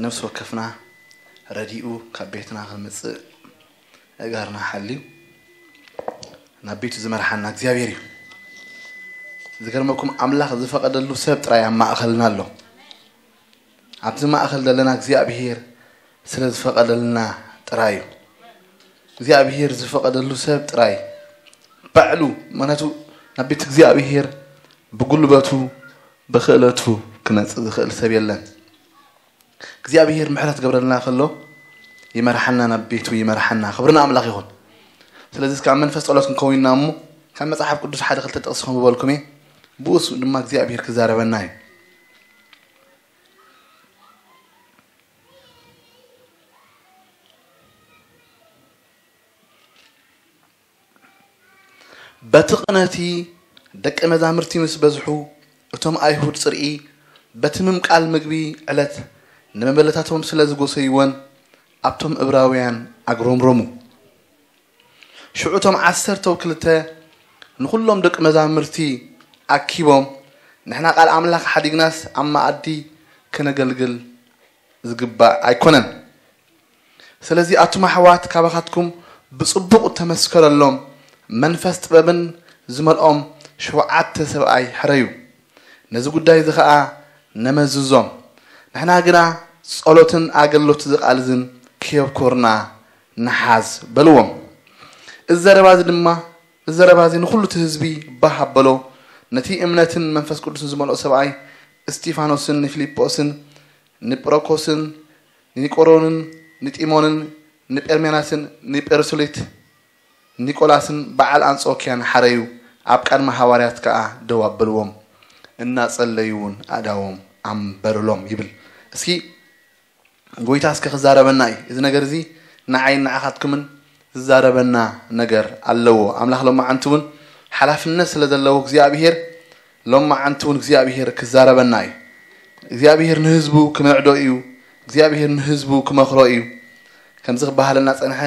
ነፍሲ ወከፍና ረዲኡ ካብ ቤትና ክንመጽእ፣ ኣእጋርና ሓልዩ ናብ ቤቱ ዝመርሓና እግዚኣብሔር እዩ። ዝገርመኩም፣ ኣምላኽ ዝፈቐደሉ ሰብ ጥራይ ኣብ ማእኸልና ኣሎ። ኣብዚ ማእኸል ዘለና እግዚኣብሔር ስለ ዝፈቐደልና ጥራይ እዩ። እግዚኣብሔር ዝፈቐደሉ ሰብ ጥራይ ባዕሉ፣ ምኽንያቱ ናብ ቤት እግዚኣብሔር ብጉልበቱ ብኽእለቱ ክመጽእ ዝኽእል ሰብ የለን። እግዚኣብሔር ምሕረት ገብረልና ከሎ ይመርሓና፣ ናብ ቤቱ ይመርሓና። ክብርና ኣምላኽ ይኹን። ስለዚ እስከ ኣብ መንፈስ ጸሎት ክንከውን ኢና እሞ፣ ካብ መጽሓፍ ቅዱስ ሓደ ክልተ ጥቕሲ ከንብበልኩም እየ። ብኡስ ድማ እግዚኣብሔር ክዛረበና እዩ። በቲ ቅነቲ ደቀ መዛሙርቲ ምስ በዝሑ፣ እቶም ኣይሁድ ጽርኢ በቲ ምምቃል ምግቢ ዕለት ንመበለታቶም ስለ ዝጎሰይወን፣ ኣብቶም እብራውያን ኣግሮምሮሙ። ሽዑ እቶም ዓሰርተው ክልተ ንኹሎም ደቂ መዛሙርቲ ኣኪቦም፣ ንሕና ቃል ኣምላኽ ሓዲግናስ ኣብ መኣዲ ከነገልግል ዝግባእ ኣይኮነን። ስለዚ ኣቱም ኣሕዋት፣ ካባኻትኩም ብጽቡቕ እተመስከረሎም መንፈስ ጥበብን ዝመልኦም ሸውዓተ ሰብኣይ ሕረዩ። ነዚ ጉዳይ እዚ ኸኣ ነመዝዞም። ንሕና ግና ጸሎትን ኣገልግሎት እዚ ቃል እዝን ክየብኮርና ንሓዝ በልዎም። እዚ ዘረባ እዚ ድማ፣ እዚ ዘረባ እዚ ንኹሉ እቲ ህዝቢ ባህ ኣበሎ። ነቲ እምነትን መንፈስ ቅዱስን ዝመልኦ ሰብኣይ እስጢፋኖስን ንፊልጶስን ንጵሮኮስን ንኒቆሮንን ንጢሞንን ንጴርሜናስን ንጴርሱሊት ኒቆላስን በዓል ኣንጾኪያን ሓረዩ፣ ኣብ ቀድሚ ሃዋርያት ከኣ ደው ኣበልዎም፣ እናጸለዩ እውን ኣእዳዎም ኣንበሩሎም ይብል። እስኪ ጎይታ እስከ ክዛረበና እዩ። እዚ ነገር እዚ ንዓይን ንዓኻትኩምን ዝዛረበና ነገር ኣለዎ። ኣምላኽ ሎማዓንቲ እውን ሓላፍነት ስለ ዘለዎ እግዚኣብሔር ሎማዓንቲ እውን እግዚኣብሔር ክዛረበና እዩ። እግዚኣብሔር ንህዝቡ ክምዕዶ እዩ። እግዚኣብሔር ንህዝቡ ክመኽሮ እዩ። ከምዚ ክበሃለና ጸንሐ፣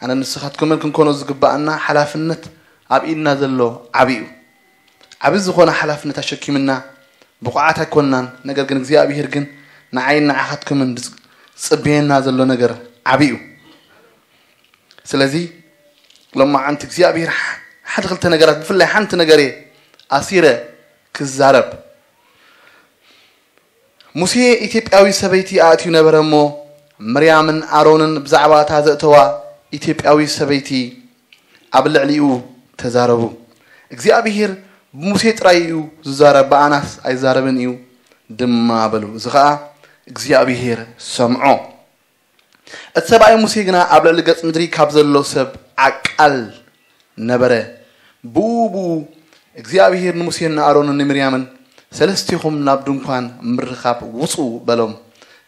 ኣነ ንስኻትኩምን ክንኮኖ ዝግባኣና ሓላፍነት ኣብ ኢድና ዘሎ ዓቢ እዩ። ዓቢ ዝኾነ ሓላፍነት ኣሸኪምና ብቑዓት ኣይኮንናን። ነገር ግን እግዚኣብሔር ግን ንዓይን ንዓኻትኩምን ዝጽ-፣ ዝጽበየና ዘሎ ነገር ዓቢ እዩ። ስለዚ ሎማዓንቲ እግዚኣብሔር ሕ-፣ ሓደ ክልተ ነገራት፣ ብፍላይ ሓንቲ ነገር እየ ኣሲረ ክዛረብ። ሙሴ ኢትዮጵያዊ ሰበይቲ ኣእትዩ ነበረ እሞ፣ ምርያምን ኣሮንን ብዛዕባ እታ ዘእተዋ ኢትዮጵያዊ ሰበይቲ ኣብ ልዕሊኡ ተዛረቡ። እግዚኣብሔር ብሙሴ ጥራይ እዩ ዝዛረብ፣ ብኣናስ ኣይዛረብን እዩ ድማ በሉ። እዚ ኸኣ እግዚኣብሔር ሰምዖ። እቲ ሰብኣይ ሙሴ ግና ኣብ ልዕሊ ገጽ ምድሪ ካብ ዘሎ ሰብ ዓቃል ነበረ። ብኡ ብኡ እግዚኣብሔር ንሙሴን ንኣሮንን ንምርያምን፣ "ሰለስቲኹም ናብ ድንኳን ምርኻብ ውጹ" በሎም።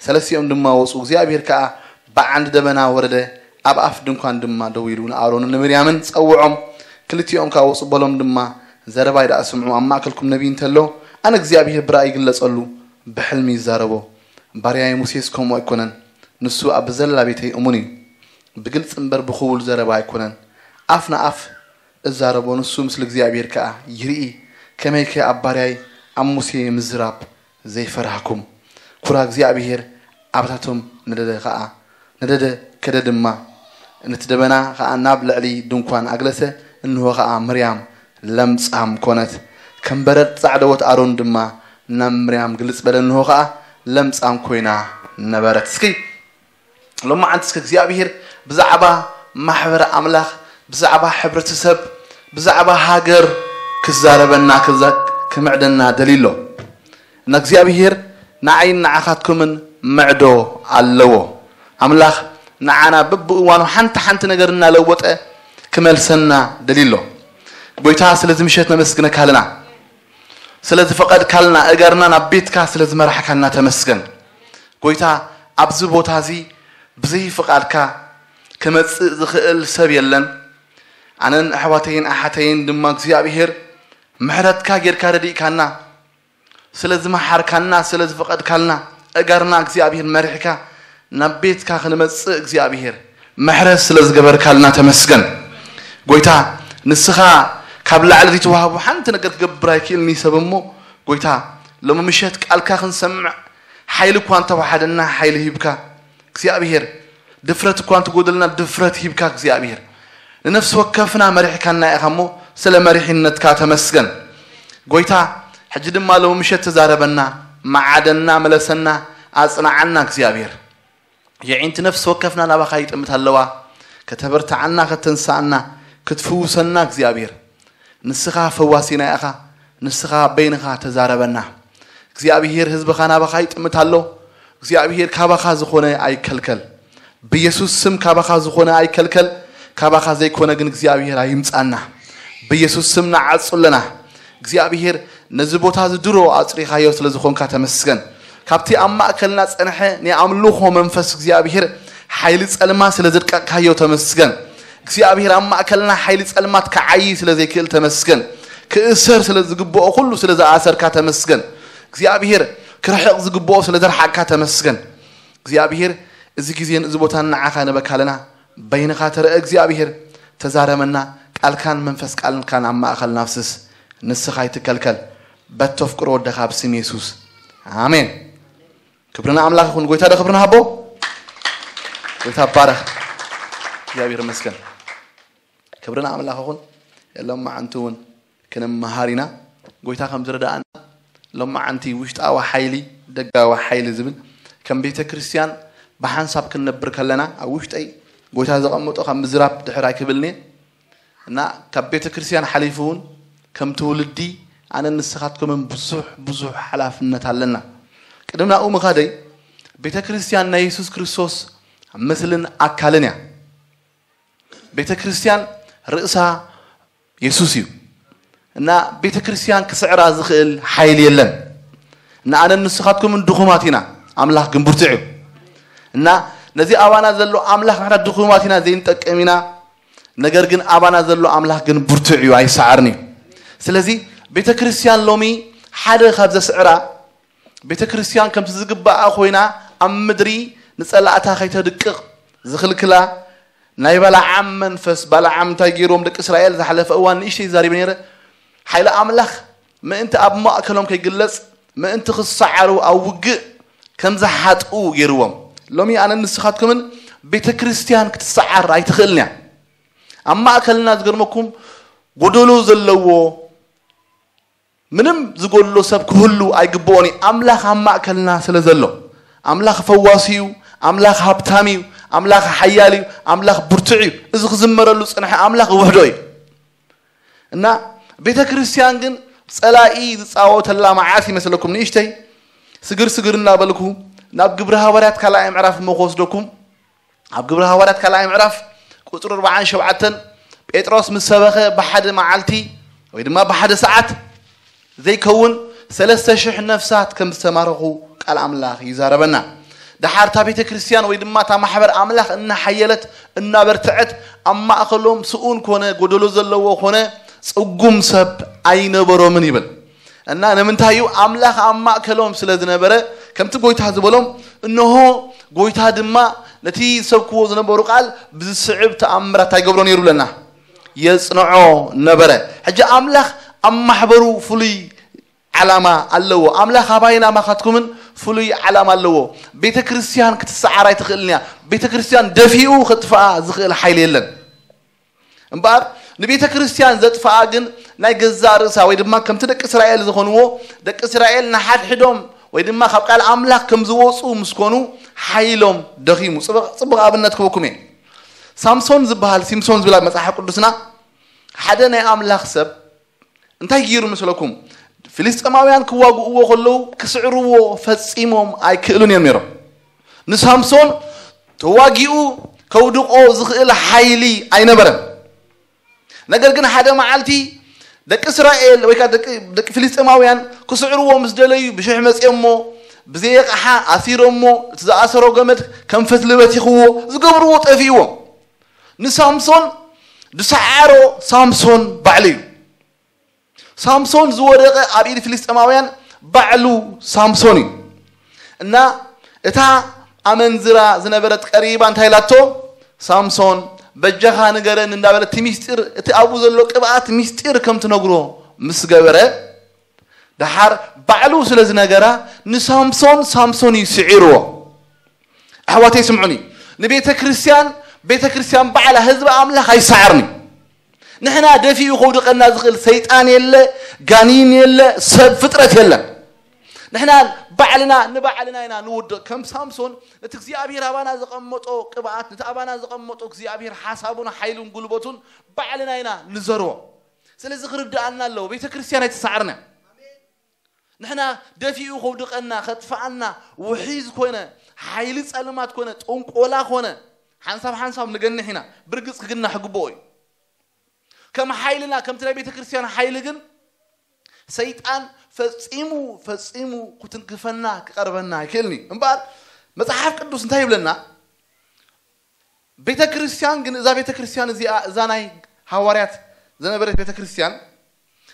ሰለስቲኦም ድማ ወጹ። እግዚኣብሔር ከኣ ብዓንዲ ደበና ወረደ፣ ኣብ ኣፍ ድንኳን ድማ ደው ኢሉ ንኣሮንን ንምርያምን ጸውዖም። ክልቲኦም ከኣ ወጹ በሎም ድማ፣ "ዘረባይ ደኣ ስምዑ፣ ኣብ ማእከልኩም ነቢይ እንተሎ፣ ኣነ እግዚኣብሔር ብራእይ ይግለጸሉ፣ ብሕልሚ ይዛረቦ። ባርያይ ሙሴስ ከምኡ ኣይኮነን፣ ንሱ ኣብ ዘላ ቤተይ እሙን እዩ። ብግልጺ እምበር ብኽቡል ዘረባ ኣይኮነን። ኣፍ ንኣፍ እዛረቦ፣ ንሱ ምስሊ እግዚኣብሔር ከኣ ይርኢ። ከመይከ ኣብ ባርያይ ኣብ ሙሴ ምዝራብ ዘይፈራህኩም?" ኩራ እግዚኣብሔር ኣብታቶም ነደደ ከኣ፣ ነደደ ከደ ድማ፣ ነቲ ደበና ከኣ ናብ ልዕሊ ድንኳን ኣግለሰ። እንሆ ከኣ ምርያም ለምጻም ኮነት። ከም በረድ ጻዕደወት ኣሮን ድማ ናብ ምርያም ግልጽ በለ። እንሆ ከኣ ለምጻም ኮይና ነበረት። እስኪ ሎማዓንቲ እስከ እግዚኣብሔር ብዛዕባ ማሕበር ኣምላኽ፣ ብዛዕባ ሕብረተሰብ፣ ብዛዕባ ሃገር ክዛረበና፣ ክዛ-፣ ክምዕደና ደልዩ ኣሎ። እና እግዚኣብሔር ንዓይን ንዓኻትኩምን ምዕዶ ኣለዎ። ኣምላኽ ንዓና በብእዋኑ ሓንቲ ሓንቲ ነገር እናለወጠ ክመልሰና ደልዩ ኣሎ። ጎይታ፣ ስለዚ ምሸት ነመስግነካ ኣለና። ስለ ዝፈቐድካልና፣ እገርና ናብ ቤትካ ስለ ዝመራሕካልና ተመስገን። ጎይታ፣ ኣብዚ ቦታ እዚ ብዘይ ፍቓድካ ክመጽእ ዝኽእል ሰብ የለን። ኣነን ኣሕዋተይን ኣሓተይን ድማ እግዚኣብሔር ምሕረትካ ጌርካ ረዲእካና፣ ስለ ዝመሓርካና፣ ስለ ዝፈቐድካልና፣ እገርና እግዚኣብሔር መሪሕካ ናብ ቤትካ ክንመጽእ እግዚኣብሔር ምሕረት ስለ ዝገበርካልና ተመስገን። ጎይታ፣ ንስኻ ካብ ላዕሊ ዘይተዋህቦ ሓንቲ ነገር ክገብር ኣይክእልን እዩ ሰብ እሞ፣ ጎይታ፣ ሎሚ ምሸት ቃልካ ክንሰምዕ፣ ሓይሊ እኳ እንተወሓደና ሓይሊ ሂብካ እግዚኣብሔር፣ ድፍረት እኳ እንተጎደልና ድፍረት ሂብካ እግዚኣብሔር፣ ንነፍሲ ወከፍና መሪሕካና ኢኻ እሞ ስለ መሪሕነትካ ተመስገን። ጎይታ፣ ሕጂ ድማ ሎሚ ምሸት ተዛረበና፣ መዓደና፣ መለሰና፣ ኣጽናዓና እግዚኣብሔር። የዒንቲ ነፍሲ ወከፍና ናባኻ ይጥምት ኣለዋ። ከተበርትዓና፣ ከተንስኣና፣ ክትፍውሰና እግዚኣብሔር። ንስኻ ፈዋሲና ኢኻ። ንስኻ በይንኻ ተዛረበና። እግዚኣብሔር ህዝብኻ ናባኻ ይጥምት ኣሎ። እግዚኣብሔር ካባኻ ዝኾነ ኣይከልከል። ብየሱስ ስም ካባኻ ዝኾነ ኣይከልከል። ካባኻ ዘይኮነ ግን እግዚኣብሔር ኣይምጻና። ብየሱስ ስም ንዓጹ ኣለና። እግዚኣብሔር ነዚ ቦታ እዚ ድሮ ኣጽሪኻዮ ስለ ዝኾንካ ተመስገን። ካብቲ ኣብ ማእከልና ጸንሐ ናይ ኣምልኾ መንፈስ እግዚኣብሔር ሓይሊ ጸልማ ስለ ዘድቀቅካዮ ተመስገን። እግዚኣብሔር ኣብ ማእከልና ሓይሊ ጸልማት ክዓዪ ስለ ዘይክእል ተመስገን። ክእሰር ስለ ዝግብኦ ኩሉ ስለ ዝኣሰርካ ተመስገን። እግዚኣብሔር ክርሕቕ ዝግብኦ ስለ ዘርሓቅካ ተመስገን። እግዚኣብሔር እዚ ግዜን እዚ ቦታን ንዓኻ ንበካ ኣለና። በይንኻ ተረአ እግዚኣብሔር፣ ተዛረመና። ቃልካን መንፈስ ቃልካን ኣብ ማእከልና ኣፍስስ። ንስኻ ኣይትከልከል። በተፍቅሮ ወደኻ ብስም የሱስ። ኣሜን። ክብሪ ንኣምላኽ ይኹን። ጎይታ ዶ ክብሪ ንሃቦ። ጎይታ ባረኽ። እግዚኣብሔር ይመስገን። ክብሪ ንኣምላኽ ይኹን። ሎማዓንቲ እውን ክንመሃር ኢና። ጎይታ ከም ዝረዳእና ሎማዓንቲ ውሽጣዊ ሓይሊ፣ ደጋዊ ሓይሊ ዝብል ከም ቤተ ክርስቲያን ብሓንሳብ ክንነብር ከለና ኣብ ውሽጠይ ጎይታ ዘቐመጦ ካብ ምዝራብ ድሕር ኣይክብልኒ። እና ካብ ቤተ ክርስቲያን ሓሊፉ እውን ከም ትውልዲ ኣነ ንስኻትኩምን ብዙሕ ብዙሕ ሓላፍነት ኣለና። ቅድም ናብኡ ምኻደይ ቤተ ክርስቲያን ናይ የሱስ ክርስቶስ ምስልን ኣካልን እያ። ቤተ ክርስቲያን ርእሳ የሱስ እዩ። እና ቤተ ክርስቲያን ክስዕራ ዝኽእል ሓይሊ የለን። እና ኣነን ንስኻትኩምን ድኹማት ኢና፣ ኣምላኽ ግን ብርቱዕ እዩ። እና ነዚ ኣባና ዘሎ ኣምላኽ ንሕና ድኹማት ኢና፣ ዘይንጠቅም ኢና። ነገር ግን ኣባና ዘሎ ኣምላኽ ግን ብርቱዕ እዩ፣ ኣይሰዓርን እዩ። ስለዚ ቤተ ክርስቲያን ሎሚ ሓደ ካብ ዘስዕራ፣ ቤተ ክርስቲያን ከምቲ ዝግባኣ ኮይና ኣብ ምድሪ ንጸላእታ ከይተድቅቕ ዝኽልክላ ናይ ባላዓም መንፈስ፣ ባላዓም እንታይ ገይርዎም ደቂ እስራኤል ዝሓለፈ እዋን ንእሽተይ ዛሪበ ነይረ። ሓይሊ ኣምላኽ ምእንቲ ኣብ ማእከሎም ከይግለጽ፣ ምእንቲ ክሰዓሩ ኣብ ውግእ ከም ዝሓጥኡ ገይርዎም። ሎሚ ኣነን ንስኻትኩምን ቤተ ክርስቲያን ክትሰዓር ኣይትኽእልን እያ። ኣብ ማእከልና ዝገርመኩም ጎደሎ ዘለዎ ምንም ዝጎድሎ ሰብ ክህሉ ኣይግብኦን እዩ። ኣምላኽ ኣብ ማእከልና ስለ ዘሎ፣ ኣምላኽ ፈዋሲ እዩ፣ ኣምላኽ ሃብታም እዩ፣ ኣምላኽ ሓያል እዩ፣ ኣምላኽ ብርቱዕ እዩ። እዚ ክዝመረሉ ዝጸንሐ ኣምላኽ ውሕዶ እዩ። እና ቤተ ክርስቲያን ግን ጸላኢ ዝጻወተላ መዓት ይመስለኩም? ንእሽተይ ስግር ስግር እናበልኩ ናብ ግብሪ ሃዋርያት ካልኣይ ምዕራፍ እሞ ክወስደኩም። ኣብ ግብሪ ሃዋርያት ካልኣይ ምዕራፍ ቁጽሪ ኣርባዓን ሸውዓተን ጴጥሮስ ምስ ሰበኸ ብሓደ መዓልቲ ወይ ድማ ብሓደ ሰዓት ዘይከውን ሰለስተ ሽሕ ነፍሳት ከም ዝተማረኹ ቃል ኣምላኽ ይዛረበና። ደሓር እታ ቤተ ክርስቲያን ወይ ድማ እታ ማሕበር ኣምላኽ እናሓየለት እናበርትዐት ኣብ ማእከሎም ስኡን ኮነ ጎደሎ ዘለዎ ኮነ ጽጉም ሰብ ኣይነበሮምን ይብል። እና ንምንታይ እዩ? ኣምላኽ ኣብ ማእከሎም ስለ ዝነበረ፣ ከምቲ ጎይታ ዝበሎም፣ እንሆ ጎይታ ድማ ነቲ ዝሰብክዎ ዝነበሩ ቃል ብዝስዕብ ተኣምራት እንታይ ይገብሮ ነይሩ ብለና? የጽንዖ ነበረ። ሕጂ ኣምላኽ ኣብ ማሕበሩ ፍሉይ ዓላማ ኣለዎ። ኣምላኽ ኣባይን ኣባኻትኩምን ፍሉይ ዓላማ ኣለዎ። ቤተ ክርስቲያን ክትሰዓር ኣይትኽእልን እያ። ቤተ ክርስቲያን ደፊኡ ከጥፍኣ ዝኽእል ሓይሊ የለን። እምበኣር ንቤተ ክርስቲያን ዘጥፍኣ ግን ናይ ገዛእ ርእሳ ወይ ድማ ከምቲ ደቂ እስራኤል ዝኾንዎ፣ ደቂ እስራኤል ንሓድሕዶም ወይ ድማ ካብ ቃል ኣምላኽ ከም ዝወፁ ምስ ኮኑ ሓይሎም ደኺሙ። ጽቡቕ፣ ጽቡቕ ኣብነት ክበኩም እየ። ሳምሶን ዝበሃል፣ ሲምሶን ዝብል ኣብ መጽሓፍ ቅዱስና ሓደ ናይ ኣምላኽ ሰብ እንታይ ገይሩ መስለኩም? ፍልስጤማውያን ክዋግእዎ ከለዉ ክስዕርዎ ፈጺሞም ኣይክእሉን እዮም ነይሮም። ንሳምሶን ተዋጊኡ ከውድቆ ዝኽእል ሓይሊ ኣይነበረን። ነገር ግን ሓደ መዓልቲ ደቂ እስራኤል ወይ ከዓ ደቂ፣ ደቂ ፍልስጤማውያን ክስዕርዎ ምስ ደለዩ ብሽሕ መጺኦሞ ብዘየቕሓ ኣሲሮሞ እቲ ዝኣሰሮ ገመድ ከም ፈትሊ በቲኽዎ ዝገብርዎ ጠፊእዎም። ንሳምሶን ዝሰዓሮ ሳምሶን ባዕሉ እዩ። ሳምሶን ዝወደቐ ኣብ ኢድ ፍልስጤማውያን ባዕሉ ሳምሶን እዩ። እና እታ ኣመንዝራ ዝነበረት ቀሪባ እንታይ ኢላቶ? ሳምሶን በጃኻ ንገረኒ እንዳበለት እቲ ሚስጢር፣ እቲ ኣብኡ ዘሎ ቅብኣት ሚስጢር ከም ትነግሮ ምስ ገበረ፣ ደሓር ባዕሉ ስለ ዝነገራ ንሳምሶን ሳምሶን እዩ ስዒርዎ። ኣሕዋተይ ስምዑኒ፣ ንቤተ ክርስቲያን ቤተ ክርስቲያን ባዕላ ህዝቢ ኣምላኽ ኣይሰዓርን እዩ። ንሕና ደፊኡ ከውድቐና ዝኽእል ሰይጣን የለ፣ ጋኒን የለ፣ ሰብ ፍጥረት የለን። ንሕና ባዕልና ንባዕልና ኢና ንውድቕ። ከም ሳምሶን ነቲ እግዚኣብሔር ኣባና ዘቐመጦ ቅብኣት፣ ነቲ ኣባና ዘቐመጦ እግዚኣብሔር ሓሳቡን ሓይሉን ጉልበቱን ባዕልና ኢና ንዘርዎ። ስለዚ ክርድኣና ኣለዎ። ቤተ ክርስቲያን ኣይትሰዓርና። ንሕና ደፊኡ ከውድቐና፣ ከጥፍኣና፣ ውሒዝ ኮነ፣ ሓይሊ ጸልማት ኮነ፣ ጥንቆላ ኮነ፣ ሓንሳብ ሓንሳብ ንገንሕ ኢና። ብርግጽ ክግናሕ ግብኦ እዩ። ከም ሓይልና፣ ከምቲ ናይ ቤተ ክርስቲያን ሓይሊ ግን ሰይጣን ፈጺሙ፣ ፈጺሙ ክትንክፈና፣ ክቐርበና ኣይክእልን እዩ። እምበኣር መጽሓፍ ቅዱስ እንታይ ይብለና? ቤተ ክርስቲያን ግን፣ እዛ ቤተ ክርስቲያን እዚኣ፣ እዛ ናይ ሃዋርያት ዝነበረት ቤተ ክርስቲያን፣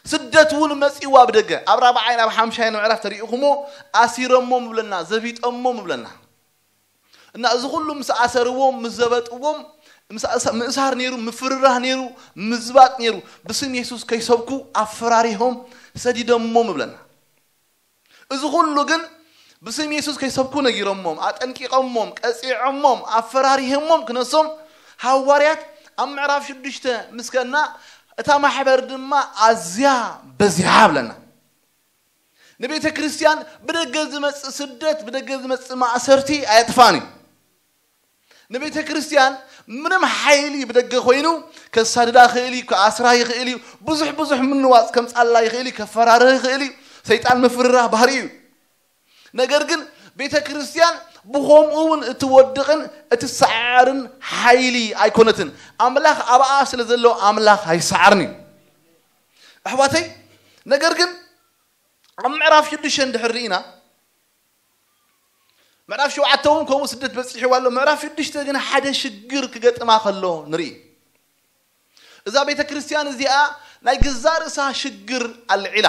ስደት እውን መጺዋ ብደገ። ኣብ ራብዓይን ኣብ ሓምሻይን ምዕራፍ ተሪኢኹሞ፣ ኣሲረሞም ይብለና፣ ዘቢጠሞም ይብለና። እና እዚ ኩሉ ምስ ኣሰርዎም፣ ምስ ዘበጥዎም፣ ምስ ኣሰ-፣ ምእሳር ነይሩ፣ ምፍርራህ ነይሩ፣ ምዝባጥ ነይሩ፣ ብስም የሱስ ከይሰብኩ ኣፈራሪሆም ሰዲደሞም ይብለና። እዚ ኩሉ ግን ብስም የሱስ ከይሰብኩ ነጊሮሞም፣ ኣጠንቂቐሞም፣ ቀጺዖሞም፣ ኣፈራሪሆሞም ክነሶም፣ ሃዋርያት ኣብ ምዕራፍ ሽዱሽተ ምስ ከና፣ እታ ማሕበር ድማ ኣዝያ በዚሓ ብለና። ንቤተ ክርስቲያን ብደገ ዝመጽእ ስደት፣ ብደገ ዝመጽእ ማእሰርቲ ኣየጥፋን እዩ። ንቤተ ክርስቲያን ምንም ሓይሊ ብደገ ኮይኑ ከሳድዳ ይኽእል እዩ፣ ክኣስራ ይኽእል እዩ፣ ብዙሕ ብዙሕ ምንዋጽ ከምጻላ ይኽእል እዩ፣ ከፈራርህ ይኽእል እዩ። ሰይጣን ምፍርራህ ባህሪ እዩ። ነገር ግን ቤተ ክርስቲያን ብኸምኡ እውን እትወድቕን እትሰዓርን ሓይሊ ኣይኮነትን። ኣምላኽ ኣብኣ ስለ ዘሎ ኣምላኽ ኣይሰዓርን እዩ። ኣሕዋተይ፣ ነገር ግን ኣብ ምዕራፍ ሽዱሽተ እንድሕር ርኢና፣ ምዕራፍ ሸውዓተ እውን ከምኡ ስደት በጺሕዋ ኣሎ። ምዕራፍ ሽዱሽተ ግን ሓደ ሽግር ክገጥማ ከሎ ንርኢ። እዛ ቤተ ክርስቲያን እዚኣ ናይ ገዛእ ርእሳ ሽግር ኣልዒላ።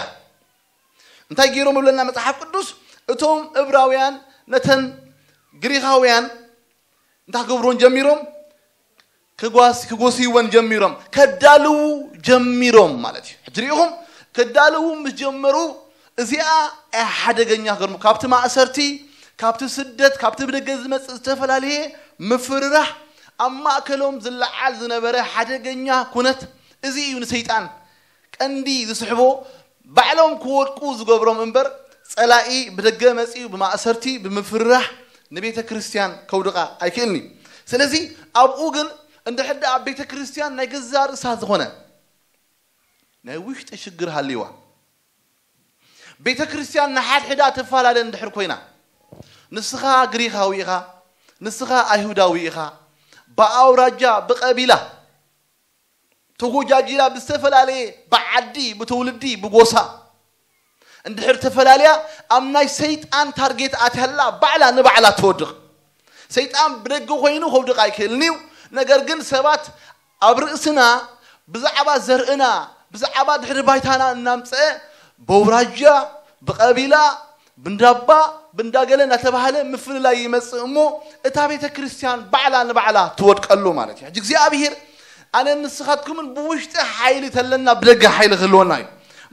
እንታይ ገይሮም ይብለና መጽሓፍ ቅዱስ? እቶም እብራውያን ነተን ግሪኻውያን እንታይ ክገብሩን ጀሚሮም? ክጓስ-፣ ክጎስይወን ጀሚሮም፣ ከዳልዉ ጀሚሮም ማለት እዩ። ሕጂ ርኢኹም፣ ከዳልዉ ምስ ጀመሩ እዚኣ ሓደገኛ ክገርሙ፣ ካብቲ ማእሰርቲ፣ ካብቲ ስደት፣ ካብቲ ብደገ ዝመጽእ ዝተፈላለየ ምፍርራሕ ኣብ ማእከሎም ዝለዓል ዝነበረ ሓደገኛ ኩነት እዚ እዩ ንሰይጣን ቀንዲ ዝስሕቦ። ባዕሎም ክወድቁ ዝገብሮም እምበር ጸላኢ ብደገ መጺኡ ብማእሰርቲ ብምፍርራሕ ንቤተ ክርስቲያን ከውድቓ ኣይክእልን እዩ። ስለዚ ኣብኡ ግን እንድሕር ደኣ ኣብ ቤተ ክርስቲያን ናይ ገዛእ ርእሳ ዝኾነ ናይ ውሽጢ ሽግር ሃልይዋ፣ ቤተ ክርስቲያን ንሓድሕዳ ትፈላለ እንድሕር ኮይና፣ ንስኻ ግሪኻዊ ኢኻ፣ ንስኻ ኣይሁዳዊ ኢኻ፣ ብኣውራጃ፣ ብቐቢላ ተጎጃጂላ ብዝተፈላለየ ብዓዲ፣ ብትውልዲ፣ ብጎሳ እንድሕር ተፈላለያ ኣብ ናይ ሰይጣን ታርጌት ኣትያላ ባዕላ ንባዕላ ትወድቕ። ሰይጣን ብደገ ኮይኑ ከውድቕ ኣይክእልን እዩ። ነገር ግን ሰባት ኣብ ርእስና ብዛዕባ ዘርእና፣ ብዛዕባ ድሕሪ ባይታና እናምፀአ በውራጃ፣ ብቐቢላ፣ ብንዳባ፣ ብንዳገለ እናተባህለ ምፍልላይ ይመጽእ እሞ እታ ቤተ ክርስቲያን ባዕላ ንባዕላ ትወድቀሉ ማለት እዩ። ሕጂ እግዚኣብሔር ኣነ ንስኻትኩምን ብውሽጢ ሓይሊ ተለና ብደገ ሓይሊ ክህልወና እዩ።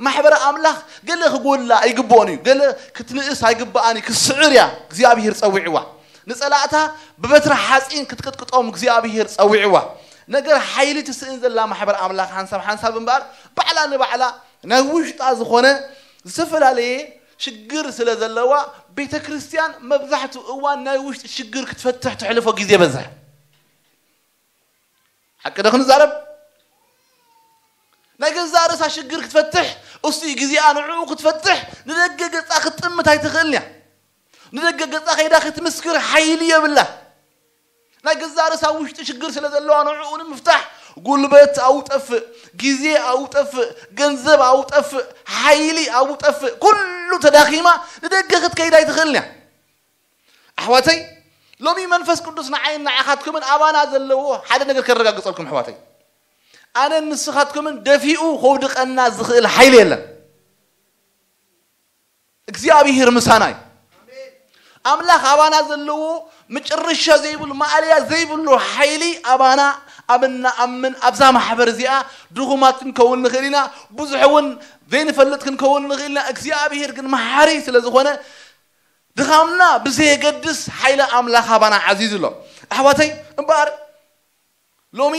ማሕበረ ኣምላኽ ገለ ክጎድላ ኣይግብኦን እዩ፣ ገለ ክትንእስ ኣይግብኣን እዩ። ክስዕር እያ እግዚኣብሔር ጸዊዕዋ። ንጸላእታ ብበትሪ ሓጺን ክትቅጥቅጦም እግዚኣብሔር ጸዊዕዋ። ነገር ሓይሊ ትስእን ዘላ ማሕበር ኣምላኽ ሓንሳብ ሓንሳብ እምበኣር ባዕላ ንባዕላ ናይ ውሽጣ ዝኾነ ዝተፈላለየ ሽግር ስለ ዘለዋ ቤተ ክርስቲያን መብዛሕትኡ እዋን ናይ ውሽጢ ሽግር ክትፈትሕ ተሕልፎ ግዜ በዝሕ። ሓቂ ዶ ክንዛረብ? ናይ ገዛእ ርእሳ ሽግር ክትፈትሕ፣ እሱ ግዜኣ ንዕኡ ክትፈትሕ፣ ንደገ ገጻ ክትጥምት ኣይትኽእልን እያ። ንደገ ገጻ ከይዳ ክትምስክር ሓይሊ የብላ። ናይ ገዛእ ርእሳ ውሽጢ ሽግር ስለ ዘለዋ ንዕኡ ንምፍታሕ ጉልበት ኣውጠፍእ፣ ግዜ ኣውጠፍእ፣ ገንዘብ ኣውጠፍእ፣ ሓይሊ ኣውጠፍእ፣ ኩሉ ተዳኺማ ንደገ ክትከይድ ኣይትኽእልን እያ። ኣሕዋተይ፣ ሎሚ መንፈስ ቅዱስ ንዓይን ንዓኻትኩምን ኣባና ዘለዎ ሓደ ነገር ከረጋግጸልኩም ኣሕዋተይ። ኣነን ንስኻትኩምን ደፊኡ ከውድቐና ዝኽእል ሓይሊ የለን። እግዚኣብሔር ምሳና እዩ። ኣምላኽ ኣባና ዘለዎ መጨረሻ ዘይብሉ፣ ማእለያ ዘይብሉ ሓይሊ ኣባና ኣብ እንኣምን ኣብዛ ማሕበር እዚኣ ድኹማት ክንከውን ንኽእል ኢና። ብዙሕ እውን ዘይንፈልጥ ክንከውን ንኽእል ኢና። እግዚኣብሔር ግን መሓሪ ስለ ዝኾነ ድኻምና ብዘየገድስ ሓይለ ኣምላኽ ኣባና ዓዚዙ ኣሎ። ኣሕዋተይ፣ እምበኣር ሎሚ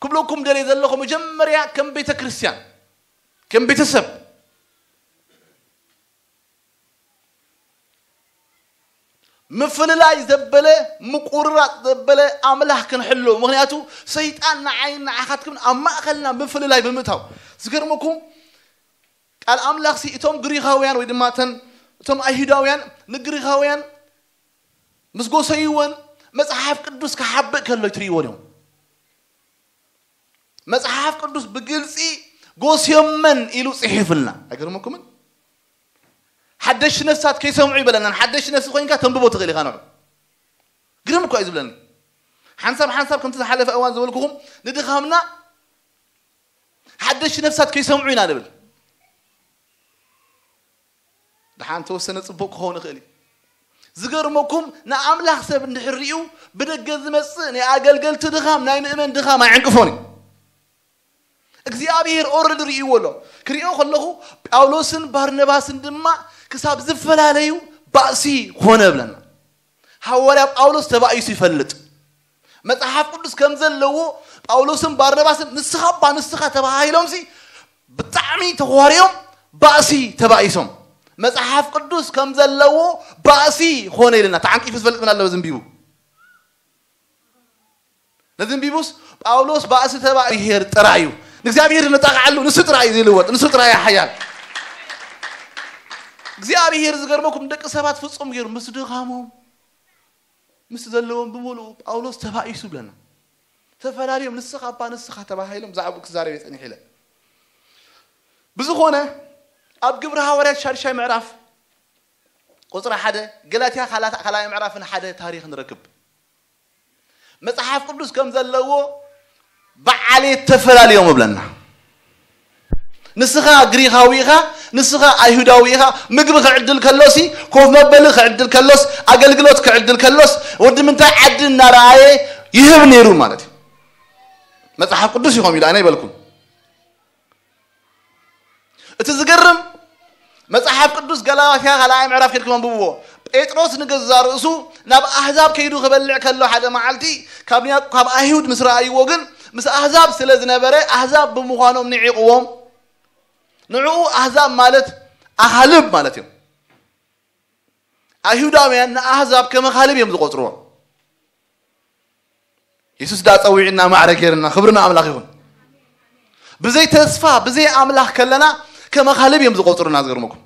ክብለኩም ደልየ ዘለኹ፣ መጀመርያ ከም ቤተ ክርስቲያን፣ ከም ቤተሰብ፣ ምፍልላይ ዘበለ፣ ምቁርራፅ ዘበለ ኣምላኽ ክንሕሉ። ምኽንያቱ ሰይጣን ንዓይን ንዓኻትክምን ኣብ ማእኸልና ምፍልላይ ብምእታው። ዝገርመኩም፣ ቃል ኣምላኽሲ እቶም ግሪኻውያን ወይ ድማ እተን፣ እቶም ኣይሁዳውያን ንግሪኻውያን ምስ ጎሰይወን፣ መጽሓፍ ቅዱስ ክሓብእ ከሎ ትርእይዎ እዮም። መጽሓፍ ቅዱስ ብግልጺ ጎስዮመን ኢሉ ጽሒፍልና። ኣይገርመኩምን? ሓደሽቲ ነፍሳት ከይሰምዑ ይበለና። ሓደሽቲ ነፍሲ ኮይንካ ተንብቦ ትኽእል ኢኻ። ንዑ ግርም እኮ እዩ ዝብለኒ። ሓንሳብ ሓንሳብ ከምቲ ዝሓለፈ እዋን ዝበልኩኹም፣ ንድኻምና ሓደሽቲ ነፍሳት ከይሰምዑ ኢና ንብል። ደሓን ተወሰነ ጽቡቕ ክኸውን ይኽእል እዩ። ዝገርመኩም፣ ንኣምላኽ ሰብ እንድሕር ሪኡ፣ ብደገ ዝመጽእ ናይ ኣገልገልቲ ድኻም፣ ናይ ምእመን ድኻም ኣይዕንቅፎን እዩ። እግዚኣብሔር ኦረዲ ርእይዎ ኣሎ። ክሪኦ ከለኹ፣ ጳውሎስን ባርነባስን ድማ ክሳብ ዝፈላለዩ ባእሲ ኾነ እብለና። ሃዋርያ ጳውሎስ ተባኢሱ ይፈልጥ። መጽሓፍ ቅዱስ ከም ዘለዎ ጳውሎስን ባርነባስን ንስኻ እባ ንስኻ ተባሂሎምሲ ብጣዕሚ ተኾርዮም ባእሲ ተባኢሶም። መጽሓፍ ቅዱስ ከም ዘለዎ ባእሲ ኾነ ኢልና። ተዓንቂፉ ዝፈልጥ ምን ኣለዎ ዝንቢቡ? ነዚ እንቢቡስ ጳውሎስ ባእሲ ተባሂር ጥራይ እዩ። ንእግዚኣብሔር ንጠቕዓሉ፣ ንሱ ጥራይ እዩ ዝልወጥ፣ ንሱ ጥራይ እዩ ሓያል። እግዚኣብሔር ዝገርመኩም ደቂ ሰባት ፍጹም ገይሩ ምስ ድኻሞም፣ ምስ ዘለዎም ብምሉኡ ጳውሎስ ተባኢሱ ብለና። ተፈላለዮም ንስኻ እባ ንስኻ ተባሂሎም ዛዕባኡ ክዛረብ እየ ጸኒሕ ኢለ። ብዝኾነ ኣብ ግብሪ ሃዋርያት ሻድሻይ ምዕራፍ ቁጽሪ ሓደ፣ ገላትያ ካልኣ-፣ ካልኣይ ምዕራፍን ሓደ ታሪኽ ንረክብ። መጽሓፍ ቅዱስ ከም ዘለዎ ብዓሌት ተፈላልዮም እብለና። ንስኻ ግሪኻዊ ኢኻ፣ ንስኻ ኣይሁዳዊ ኢኻ። ምግቢ ክዕድል ከሎሲ፣ ኮፍ መበሊ ክዕድል ከሎስ፣ ኣገልግሎት ክዕድል ከሎስ፣ ወዲ ምንታይ ዓዲ እናረኣየ ይህብ ነይሩ ማለት እዩ። መጽሓፍ ቅዱስ ኢኹም ኢሉ ኣነ ይበልኩም። እቲ ዝገርም መጽሓፍ ቅዱስ ገላትያ ካልኣይ ምዕራፍ ከድኩም ኣንብብዎ። ጴጥሮስ ንገዛ ርእሱ ናብ ኣህዛብ ከይዱ ክበልዕ ከሎ ሓደ መዓልቲ ካብ ያ-፣ ካብ ኣይሁድ ምስ ረኣይዎ ግን ምስ ኣህዛብ ስለ ዝነበረ ኣህዛብ ብምዃኖም ንዒቕዎም። ንዕኡ ኣህዛብ ማለት ኣኻልብ ማለት እዮም። ኣይሁዳውያን ንኣህዛብ ከም ኣኻልብ እዮም ዝቖጽርዎም። የሱስ ደኣ ጸዊዕና ማዕረ ገይርና፣ ክብሪ ንኣምላኽ ይኹን። ብዘይ ተስፋ፣ ብዘይ ኣምላኽ ከለና ከም ኣኻልብ እዮም ዝቖጽሩና፣ ዝገርመኩም።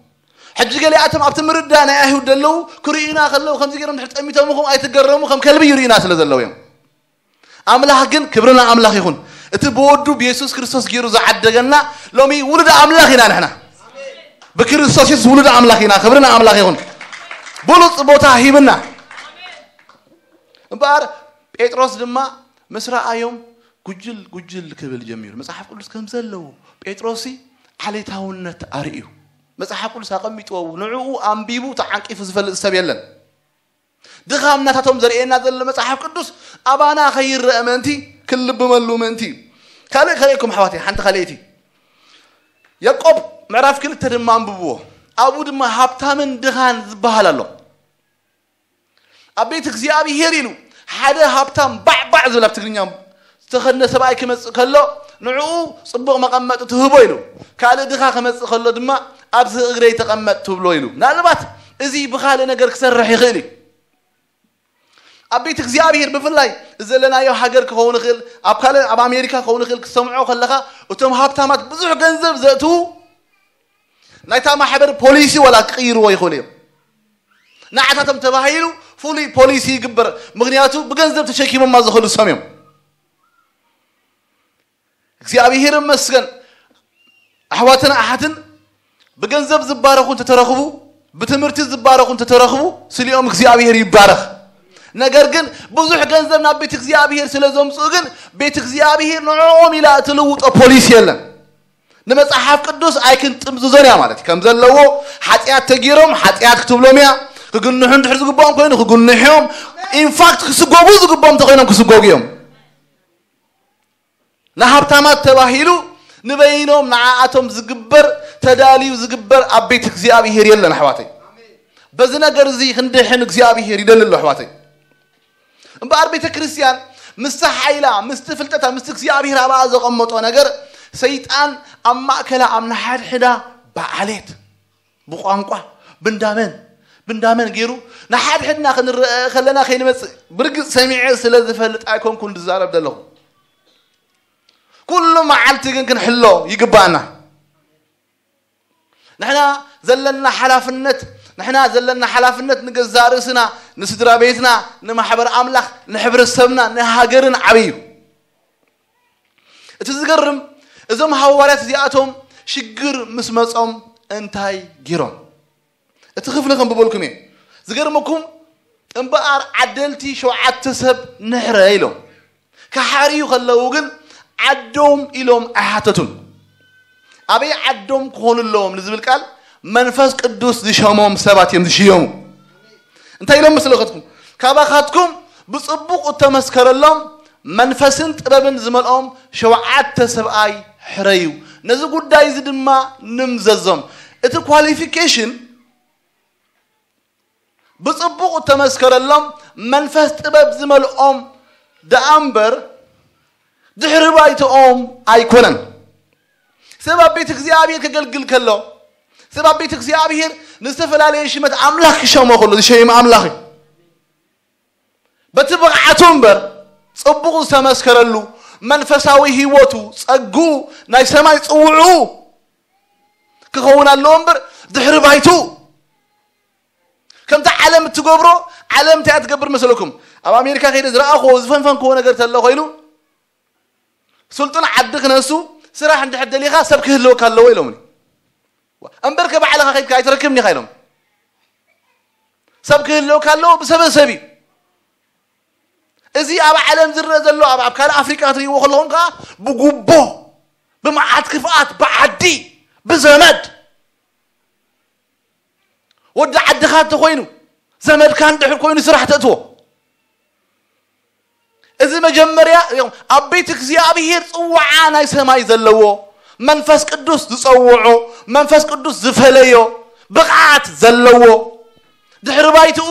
ሕጂ ገሊኣቶም ኣብቲ ምርዳእ ናይ ኣይሁድ ዘለዉ ክርእዩና ከለዉ ከምዚ ገይሮም ድሕሪ ጠሚቶምኹም ኣይትገረሙ፣ ከም ከልቢ ይርእዩና ስለ ዘለዉ እዮም። ኣምላኽ ግን፣ ክብሪ ንኣምላኽ ይኹን፣ እቲ ብወዱ ብየሱስ ክርስቶስ ገይሩ ዝዓደገና ሎሚ ውሉድ ኣምላኽ ኢና ንሕና። ብክርስቶስ የሱስ ውሉድ ኣምላኽ ኢና። ክብሪ ንኣምላኽ ይኹን። ብሉጽ ቦታ ሂብና። እምበኣር ጴጥሮስ ድማ ምስ ረኣዮም ጉጅል ጉጅል ክብል ጀሚሩ። መጽሓፍ ቅዱስ ከም ዘለዎ ጴጥሮስሲ ዓሌታውነት ኣርእዩ። መጽሓፍ ቅዱስ ኣቐሚጥዎ ንዕኡ ኣንቢቡ ተዓንቂፉ ዝፈልጥ ሰብ የለን። ድኻም ናታቶም ዘርእየና ዘሎ መጽሓፍ ቅዱስ ኣባና ከይረአ ምእንቲ፣ ክንልብመሉ ምእንቲ እዩ። ካልእ ከርእየኩም ኣሕዋተይ፣ ሓንቲ ካልኣይቲ። ያዕቆብ ምዕራፍ ክልተ ድማ ኣንብብዎ። ኣብኡ ድማ ሃብታምን ድኻን ዝበሃል ኣሎ። ኣብ ቤት እግዚኣብሔር ኢሉ ሓደ ሃብታም ባዕባዕ ዝብል ኣብ ትግርኛ ዝተኸድነ ሰብኣይ ክመጽእ ከሎ ንዕኡ ጽቡቕ መቐመጢ ትህቦ ኢሉ፣ ካልእ ድኻ ክመጽእ ከሎ ድማ ኣብዚ እግረይ ተቐመጥ ትብሎ ኢሉ። ምናልባት እዚ ብኻልእ ነገር ክሰርሕ ይኽእል እዩ። ኣብ ቤት እግዚኣብሔር ብፍላይ ዘለናዮ ሃገር ክኸውን ይኽእል፣ ኣብ ካልእ ኣብ ኣሜሪካ ክኸውን ይኽእል፣ ክትሰምዖ ከለኻ እቶም ሃብታማት ብዙሕ ገንዘብ ዘእትዉ ናይታ ማሕበር ፖሊሲ ወላ ክቕይርዎ ይኽእሉ እዮም። ንዓታቶም ተባሂሉ ፍሉይ ፖሊሲ ይግበር፣ ምኽንያቱ ብገንዘብ ተሸኪሞማ ዝኸዱ ሰም እዮም። እግዚኣብሔር ይመስገን። ኣሕዋትን ኣሓትን ብገንዘብ ዝባረኹ እንተተረኽቡ፣ ብትምህርቲ ዝባረኹ እንተተረኽቡ ስሊኦም እግዚኣብሔር ይባረኽ። ነገር ግን ብዙሕ ገንዘብ ናብ ቤት እግዚኣብሔር ስለ ዘምፅኡ ግን ቤት እግዚኣብሔር ንዕኦም ኢላ እትልውጦ ፖሊሲ የለን። ንመጽሓፍ ቅዱስ ኣይክንጥምዝዞን እያ ማለት እዩ። ከም ዘለዎ ሓጢኣት ተጊሮም ሓጢኣት ክትብሎም እያ። ክግንሑ እንድሕር ዝግብኦም ኮይኑ ክግንሑ እዮም። ኢንፋክት ክስጎጉ ዝግብኦም እንተኮይኖም ክስጎጉ እዮም። ንሃብታማት ተባሂሉ ንበይኖም ንዓኣቶም ዝግበር፣ ተዳልዩ ዝግበር ኣብ ቤት እግዚኣብሔር የለን ኣሕዋተይ። በዚ ነገር እዚ ክንድሕን እግዚኣብሔር ይደሊ ኣሎ ኣሕዋተይ። እምበኣር ቤተ ክርስቲያን ምስቲ ሓይላ፣ ምስቲ ፍልጠታ፣ ምስቲ እግዚኣብሔር ኣብኣ ዘቐመጦ ነገር፣ ሰይጣን ኣብ ማእከላ ኣብ ንሓድሕዳ ብዓሌት፣ ብቋንቋ፣ ብንዳመን ብንዳመን ገይሩ ንሓድሕድና ክንረአ ከለና ከይንመጽእ፣ ብርግጽ ሰሚዐ ስለ ዝፈልጥ ኣይኮንኩን ዝዛረብ ዘለኹ። ኩሉ መዓልቲ ግን ክንሕሎ ይግባኣና። ንሕና ዘለና ሓላፍነት ንሕና ዘለና ሓላፍነት ንገዛእ ርእስና፣ ንስድራ ቤትና፣ ንማሕበር ኣምላኽ፣ ንሕብረተሰብና፣ ንሃገርን ዓብይ እዩ። እቲ ዝገርም፣ እዞም ሃዋርያት እዚኣቶም ሽግር ምስ መጾም እንታይ ጌሮም? እቲ ክፍሊ ከንብበልኩም እየ። ዝገርመኩም እምበኣር ዓደልቲ ሸውዓተ ሰብ ንሕረ ኢሎም። ክሓርዩ ከለዉ ግን ዓዶም ኢሎም ኣይሓተቱን። ኣበይ ዓዶም ክኾኑ ኣለዎም ንዝብል ቃል መንፈስ ቅዱስ ዝሸሞም ሰባት እዮም ዝሽየሙ። እንታይ ኢሎም መስለኸትኩም? ካባኻትኩም ብጽቡቕ እተመስከረሎም መንፈስን ጥበብን ዝመልኦም ሸውዓተ ሰብኣይ ሕረዩ። ነዚ ጉዳይ እዚ ድማ ንምዘዞም። እቲ ኳሊፊኬሽን ብጽቡቕ እተመስከረሎም መንፈስ ጥበብ ዝመልኦም ደኣ እምበር ድሕሪ ባይትኦም ኣይኮነን። ሰብ ኣብ ቤት እግዚኣብሔር ከገልግል ከሎ፣ ሰብ ኣብ ቤት እግዚኣብሔር ንዝተፈላለየ ሽመት ኣምላኽ ክሸሞ ከሎ ዝሸይም ኣምላኽ እዩ። በቲ ብቕዓቱ እምበር ጽቡቕ ዝተመስከረሉ መንፈሳዊ ህይወቱ፣ ጸግኡ፣ ናይ ሰማይ ጽውዕኡ ክኸውን ኣለዎ እምበር ድሕሪ ባይቱ ከምቲ ዓለም እትገብሮ። ዓለም እንታይ እያ ትገብር መስለኩም? ኣብ ኣሜሪካ ከይደ ዝረኣኹዎ ዝፈንፈንክዎ ነገር ተሎ ኮይኑ፣ ስልጡን ዓዲ ክነሱ ስራሕ እንድሕር ደሊኻ ሰብ ክህልወካ ኣለዎ ኢሎምኒ። እምበርከ ባዕልኻ ከይድካ ኣይትረክብን ኢኻ ኢሎም። ሰብ ክህልወካ ኣለዎ፣ ብሰበ ሰብ እዩ። እዚ ኣብ ዓለም ዝረአ ዘሎ ኣብ ኣብ ካልእ ኣፍሪቃ ክትርእይዎ ከለኹም ከዓ ብጉቦ፣ ብመዓት ክፍኣት፣ ብዓዲ፣ ብዘመድ፣ ወዲ ዓድኻ እንተኾይኑ፣ ዘመድካ እንድሕር ኮይኑ ስራሕ ተእትዎ። እዚ መጀመርያ እዮም። ኣብ ቤት እግዚኣብሔር ጽዋዓ ናይ ሰማይ ዘለዎ፣ መንፈስ ቅዱስ ዝጸውዖ፣ መንፈስ ቅዱስ ዝፈለዮ ብቕዓት ዘለዎ፣ ድሕሪ ባይትኡ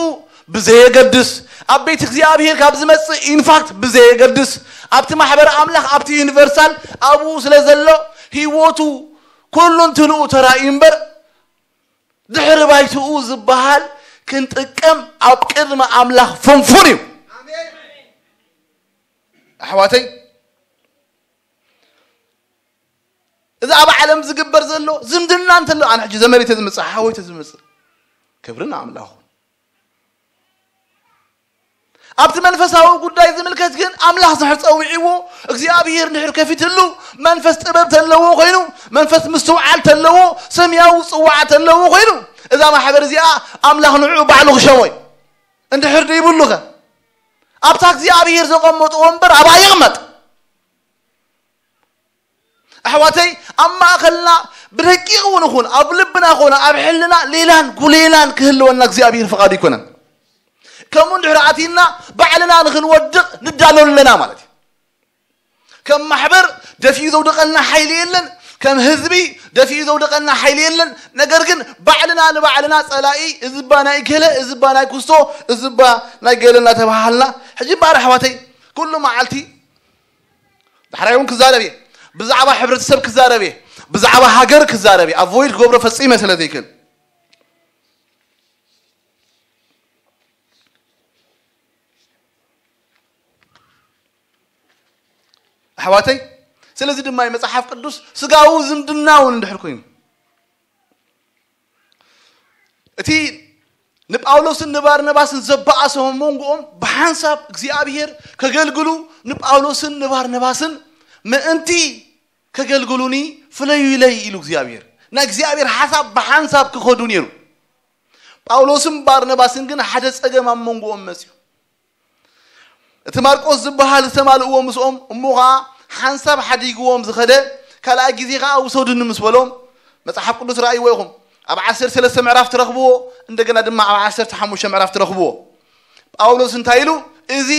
ብዘየገድስ፣ ኣብ ቤት እግዚኣብሔር ካብ ዝመጽእ ኢንፋክት ብዘየገድስ፣ ኣብቲ ማሕበር ኣምላኽ፣ ኣብቲ ዩኒቨርሳል ኣብኡ ስለ ዘሎ ህይወቱ ኩሉ እንትንኡ ተራእዩ እምበር፣ ድሕሪ ባይትኡ ዝበሃል ክንጥቀም ኣብ ቅድሚ ኣምላኽ ፍንፉን እዩ። ኣሕዋተይ፣ እዚ ኣብ ዓለም ዝግበር ዘሎ ዝምድና እንተሎ፣ ኣነ ሕጂ ዘመደይ ተዝመጽእ፣ ሓወይ ተዝመጽእ፣ ክብሪ ንኣምላኹ። ኣብቲ መንፈሳዊ ጉዳይ ዝምልከት ግን ኣምላኽ ድሕር ጸዊዕዎ፣ እግዚኣብሔር ድሕር ከፊትሉ፣ መንፈስ ጥበብ ተለዎ ኮይኑ፣ መንፈስ ምስትውዓል ተለዎ፣ ሰማያዊ ጽዋዕ ተለዎ ኮይኑ፣ እዛ ማሕበር እዚኣ ኣምላኽ ንዕኡ ባዕሉ ክሸሞ እዩ። እንድሕር ደይብሉ ከ? ኣብታ እግዚኣብሔር ዘቐመጦ ወንበር ኣብኣ ይቕመጥ። ኣሕዋተይ፣ ኣብ ማእኸልና ብደቂቕ እውን ይኹን ኣብ ልብና ኮነ ኣብ ሕልና ሌላን ጉሌላን ክህልወና እግዚኣብሔር ፍቓዱ ኣይኮነን። ከምኡ እንድሕር ኣቲና ባዕልና ንኽንወድቕ ንዳሎ ኣለና ማለት እዩ። ከም ማሕበር ደፊኡ ዘውድቐና ሓይሊ የለን፣ ከም ህዝቢ ደፊኡ ዘውድቐና ሓይሊ የለን። ነገር ግን ባዕልና ንባዕልና ጸላኢ፣ እዚ እባ ናይ ገለ፣ እዚ እባ ናይ ኩስቶ፣ እዚ እባ ናይ ገለ እናተባሃልና፣ ሕጂ እምበኣር ኣሕዋተይ፣ ኩሉ መዓልቲ ዳሕራይ እውን ክዛረብ እየ፣ ብዛዕባ ሕብረተሰብ ክዛረብ እየ፣ ብዛዕባ ሃገር ክዛረብ እየ። ኣቮይድ ክገብሮ ፈጺመ ስለ ዘይክእል ኣሕዋተይ፣ ስለዚ ድማ እዩ መጽሓፍ ቅዱስ ስጋዊ ዝምድና እውን እንድሕር ኮይኑ፣ እቲ ንጳውሎስን ንባርነባስን ዘበኣሶም ኣብ መንጎኦም ብሓንሳብ እግዚኣብሔር ከገልግሉ ንጳውሎስን ንባርነባስን ምእንቲ ከገልግሉኒ ፍለዩለይ ኢሉ እግዚኣብሔር። ናይ እግዚኣብሔር ሓሳብ ብሓንሳብ ክኸዱ ነይሩ። ጳውሎስን ባርነባስን ግን ሓደ ጸገም ኣብ መንጎኦም መጽዩ። እቲ ማርቆስ ዝበሃል ዝተማልእዎ ምስኦም እሞ ኸዓ ሓንሳብ ሓዲግዎም ዝኸደ፣ ካልኣይ ግዜ ኸዓ ውሰዱኒ ምስ በሎም፣ መጽሓፍ ቅዱስ ረኣይዎ ኢኹም። ኣብ ዓሰርተ ሰለስተ ምዕራፍ ትረኽብዎ፣ እንደገና ድማ ኣብ ዓሰርተ ሓሙሽተ ምዕራፍ ትረኽብዎ። ጳውሎስ እንታይ ኢሉ? እዚ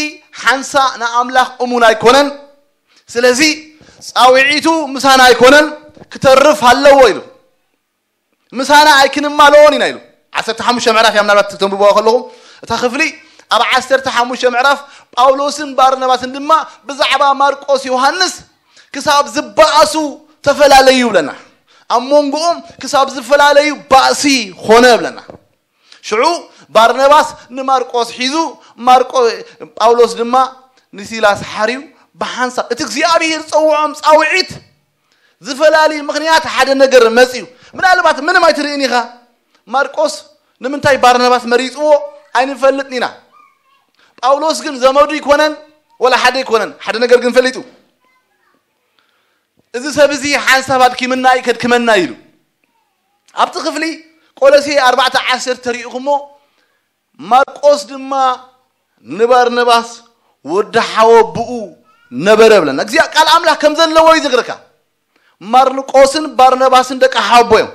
ሓንሳእ ንኣምላኽ እሙን ኣይኮነን። ስለዚ ጻውዒቱ ምሳና ኣይኮነን፣ ክተርፍ ኣለዎ ኢሉ። ምሳና ኣይክንማልኦን ኢና ኢሉ። ዓሰርተ ሓሙሽተ ምዕራፍ እያ፣ ምናልባት ተንብብዋ ከለኹም እታ ክፍሊ። ኣብ ዓሰርተ ሓሙሽተ ምዕራፍ ጳውሎስን ባርናባስን ድማ ብዛዕባ ማርቆስ ዮሃንስ ክሳብ ዝበኣሱ ተፈላለዩ ይብለና። ኣብ መንጎኦም ክሳብ ዝፈላለዩ ባእሲ ኾነ ይብለና። ሽዑ ባርናባስ ንማርቆስ ሒዙ፣ ማርቆ ጳውሎስ ድማ ንሲላስ ሓርዩ ብሓንሳብ እቲ እግዚኣብሔር ዝጸውዖም ጻውዒት ዝፈላሊ ምኽንያት ሓደ ነገር መጽዩ። ምናልባት ምንም ኣይትርእን ኢኻ። ማርቆስ ንምንታይ ባርናባስ መሪጽዎ ኣይንፈልጥን ኢና። ጳውሎስ ግን ዘመዱ ይኮነን ወላ ሓደ ይኮነን፣ ሓደ ነገር ግን ፈሊጡ። እዚ ሰብ እዚ ሓንሳብ ኣድኪምና እዩ ከድክመና ኢሉ። ኣብቲ ክፍሊ ቆሎሴ ኣርባዕተ ዓሰርተ ተሪእኹሞ፣ ማርቆስ ድማ ንባርናባስ ወዲ ሓወብኡ ነበረ ብለና። እግዚኣብሔር ቃል ኣምላኽ ከም ዘለዎ እዩ ዝነግረካ። ማርቆስን ባርናባስን ደቂ ሓወቦ እዮም።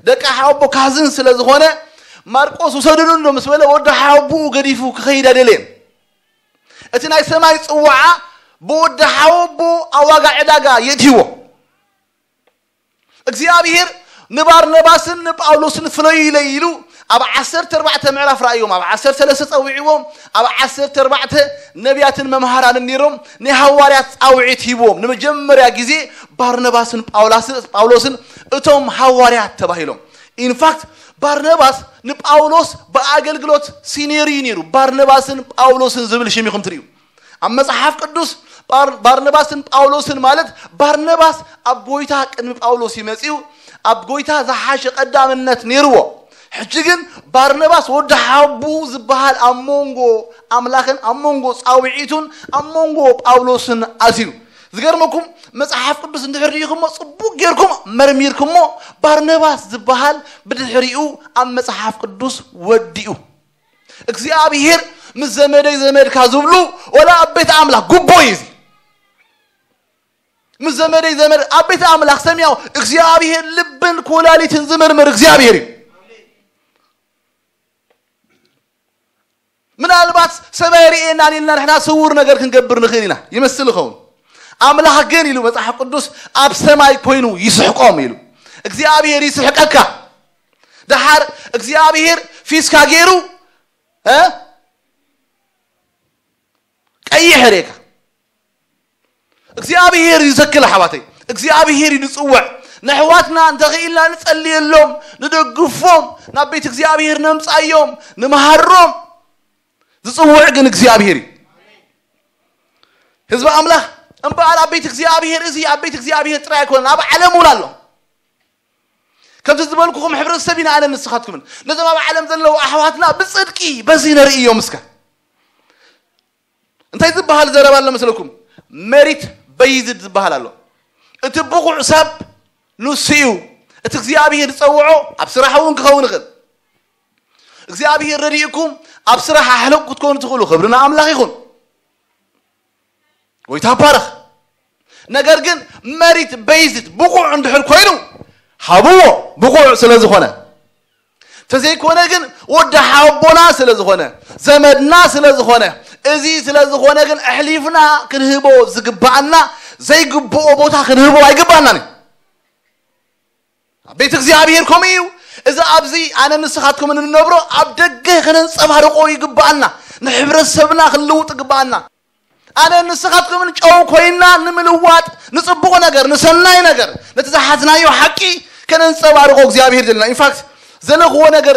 ደቂ ሓወቦ ካዝን ስለ ዝኾነ፣ ማርቆስ ውሰዱሉ እንዶ ምስ በለ፣ ወዲ ሓወብኡ ገዲፉ ክኸይድ ኣይደለየን። እቲ ናይ ሰማይ ጽዋዓ ብወዲ ሓወቦ ኣብ ዋጋ ዕዳጋ የእትይዎ። እግዚኣብሔር ንባርናባስን ንጳውሎስን ፍለዩለይ ኢሉ ኣብ ዓሰርተ ኣርባዕተ ምዕራፍ ረኣይዎም። ኣብ ዓሰርተ ሰለስተ ጸዊዕዎም፣ ኣብ ዓሰርተ ኣርባዕተ ነቢያትን መምሃራንን ነይሮም፣ ናይ ሃዋርያት ጻውዒት ሂብዎም። ንመጀመርያ ግዜ ባርናባስን ጳውላስ-፣ ጳውሎስን እቶም ሃዋርያት ተባሂሎም። ኢንፋክት ባርናባስ ንጳውሎስ ብኣገልግሎት ሲኒየር እዩ ነይሩ። ባርናባስን ጳውሎስን ዝብል ሽም ኢኹም ትርእዩ። ኣብ መጽሓፍ ቅዱስ ባር-፣ ባርናባስን ጳውሎስን ማለት፣ ባርናባስ ኣብ ጎይታ ቅድሚ ጳውሎስ እዩ መጺኡ፣ ኣብ ጎይታ ዝሓሸ ቀዳምነት ነይርዎ። ሕጂ ግን ባርናባስ ወዲ ሓቡ ዝበሃል ኣብ መንጎ ኣምላኽን ኣብ መንጎ ጻውዒቱን ኣብ መንጎ ጳውሎስን ኣትዩ። ዝገርመኩም፣ መጽሓፍ ቅዱስ እንድሕር ርኢኹሞ፣ ጽቡቕ ጌርኩም መርሚርኩሞ፣ ባርናባስ ዝበሃል ብድሕሪኡ ኣብ መጽሓፍ ቅዱስ ወዲኡ። እግዚኣብሔር ምስ ዘመደይ ዘመድካ ዝብሉ፣ ወላ ኣብ ቤት ኣምላኽ ጉቦ እዩ እዚ። ምስ ዘመደይ ዘመድ ኣብ ቤት ኣምላኽ ሰሚያው እግዚኣብሔር ልብን ኮላሊትን ዝምርምር እግዚኣብሔር እዩ። ምናልባት ሰማይ ርእየናን ኢልና ንሕና ስውር ነገር ክንገብር ንኽእል ኢና ይመስል ይኸውን። ኣምላኽ ግን ኢሉ መጽሓፍ ቅዱስ ኣብ ሰማይ ኮይኑ ይስሕቆም ኢሉ። እግዚኣብሔር ይስሕቀካ። ደሓር እግዚኣብሔር ፊስካ ገይሩ፣ እ? ቀይሕ ሬካ። እግዚኣብሔር እዩ ዘክል ኣሕዋተይ። እግዚኣብሔር እዩ ንጽውዕ። ነሕዋትና እንተኽኢልና ንጸልየሎም፣ ንደግፎም፣ ናብ ቤት እግዚኣብሔር ነምጻዮም፣ ንመሃሮም። ዝጽውዕ ግን እግዚኣብሔር እዩ። ህዝቢ ኣምላኽ እምበኣር ኣብ ቤት እግዚኣብሔር፣ እዚ ኣብ ቤት እግዚኣብሔር ጥራይ ኣይኮነን፣ ኣብ ዓለም እውን ኣሎ። ከምቲ ዝበልኩኹም ሕብረተሰብ ኢና ኣነ ንስኻትኩምን። ነዞም ኣብ ዓለም ዘለዉ ኣሕዋትና ብጽድቂ በዚ ነርእዮም እስከ። እንታይ ዝበሃል ዘረባ ኣሎ መስለኩም? መሪት በይዝድ ዝበሃል ኣሎ። እቲ ብቑዕ ሰብ ንሱ እዩ። እቲ እግዚኣብሔር ዝጸውዖ ኣብ ስራሕ እውን ክኸውን ይኽእል። እግዚኣብሔር ረዲእኩም ኣብ ስራሕ ኣሕለቕ ክትኮኑ ትኽእሉ። ክብሪ ንኣምላኽ ይኹን። ጎይታ ይባረኽ። ነገር ግን መሪት በይዝድ ብቑዕ እንድሕር ኮይኑ ሃብዎ፣ ብቑዕ ስለ ዝኾነ። ተዘይኮነ ግን ወዲ ሓቦና ስለ ዝኾነ፣ ዘመድና ስለ ዝኾነ፣ እዚ ስለ ዝኾነ ግን ኣሕሊፍና ክንህቦ ዝግባኣና ዘይግብኦ ቦታ ክንህቦ ኣይግባኣናን እዩ። ኣብ ቤት እግዚኣብሔር ከምኡ እዩ። እዚ ኣብዚ ኣነ ንስኻትኩም እንነብሮ ኣብ ደገ ከነንጸባርቆ ይግባኣና። ንሕብረተሰብና ክንልውጥ ይግባኣና። ኣነ ንስኻትኩምን ጨው ኮይና ንምልዋጥ፣ ንጽቡቕ ነገር፣ ንሰናይ ነገር፣ ነቲ ዝሓዝናዮ ሓቂ ከነንጸባርቆ እግዚኣብሔር ዘለና። ኢንፋክት ዘለኽዎ ነገር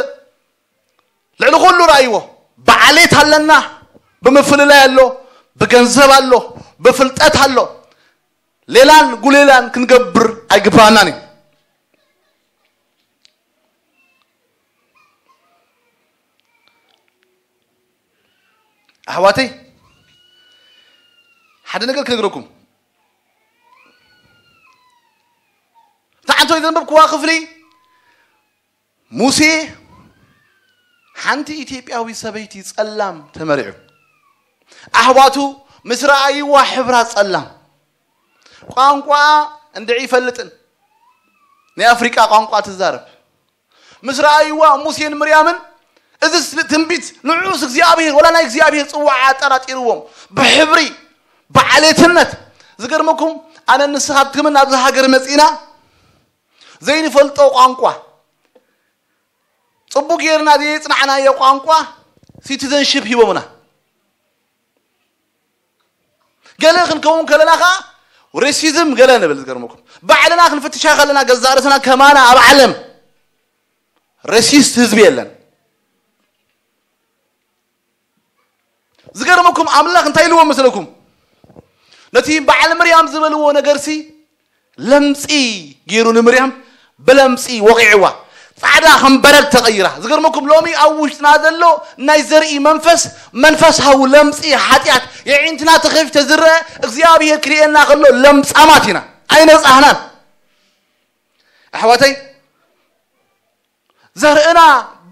ልዕሊ ኩሉ ረኣይዎ። ብዓሌት ኣለና፣ ብምፍልላይ ኣሎ፣ ብገንዘብ ኣሎ፣ ብፍልጠት ኣሎ። ሌላን ጉሌላን ክንገብር ኣይግባኣናን እዩ። ኣሕዋተይ፣ ሓደ ነገር ክነግረኩም። እታ ዓንቶይ ዘንበብኩዋ ክፍሊ፣ ሙሴ ሓንቲ ኢትዮጵያዊ ሰበይቲ ጸላም ተመሪዑ። ኣሕዋቱ ምስ ረኣይዋ ሕብራ ጸላም፣ ቋንቋ እንድዒ ይፈልጥን ናይ ኣፍሪቃ ቋንቋ ትዛረብ። ምስ ረኣይዋ ሙሴን ምርያምን፣ እዚ ትንቢት ንዑስ እግዚኣብሔር ወላ ናይ እግዚኣብሔር ጽዋዓ ኣጠራጢርዎም፣ ብሕብሪ ብዓሌትነት። ዝገርመኩም፣ ኣነ ንስኻትክምን ኣብዚ ሃገር መጺና ዘይንፈልጦ ቋንቋ፣ ጽቡቅ ጌርና ዘይጽናዕናዮ ቋንቋ ሲቲዘንሺፕ ሂቦምና። ገለ ክንከውን ከለና ከዓ ሬሲዝም ገለ ንብል። ዝገርመኩም ባዕልና ክንፍትሻ ከለና ገዛእ ርእስና ከማና ኣብ ዓለም ሬሲስት ህዝቢ የለን። ዝገርመኩም ኣምላኽ እንታይ ኢልዎ መስለኩም? ነቲ በዓል ምርያም ዝበልዎ ነገርሲ ለምጺ ገይሩ ንምርያም ብለምጺ ወቒዕዋ። ጻዕዳ ከም በረድ ተቐይራ። ዝገርመኩም ሎሚ ኣብ ውሽጥና ዘሎ ናይ ዘርኢ መንፈስ፣ መንፈሳዊ ለምጺ ሓጢኣት የዒንትና ተኸፊተ ዝረአ እግዚኣብሔር ክርእየና ከሎ ለምጻማት ኢና። ኣይነጻህናን። ኣሕዋተይ ዘርእና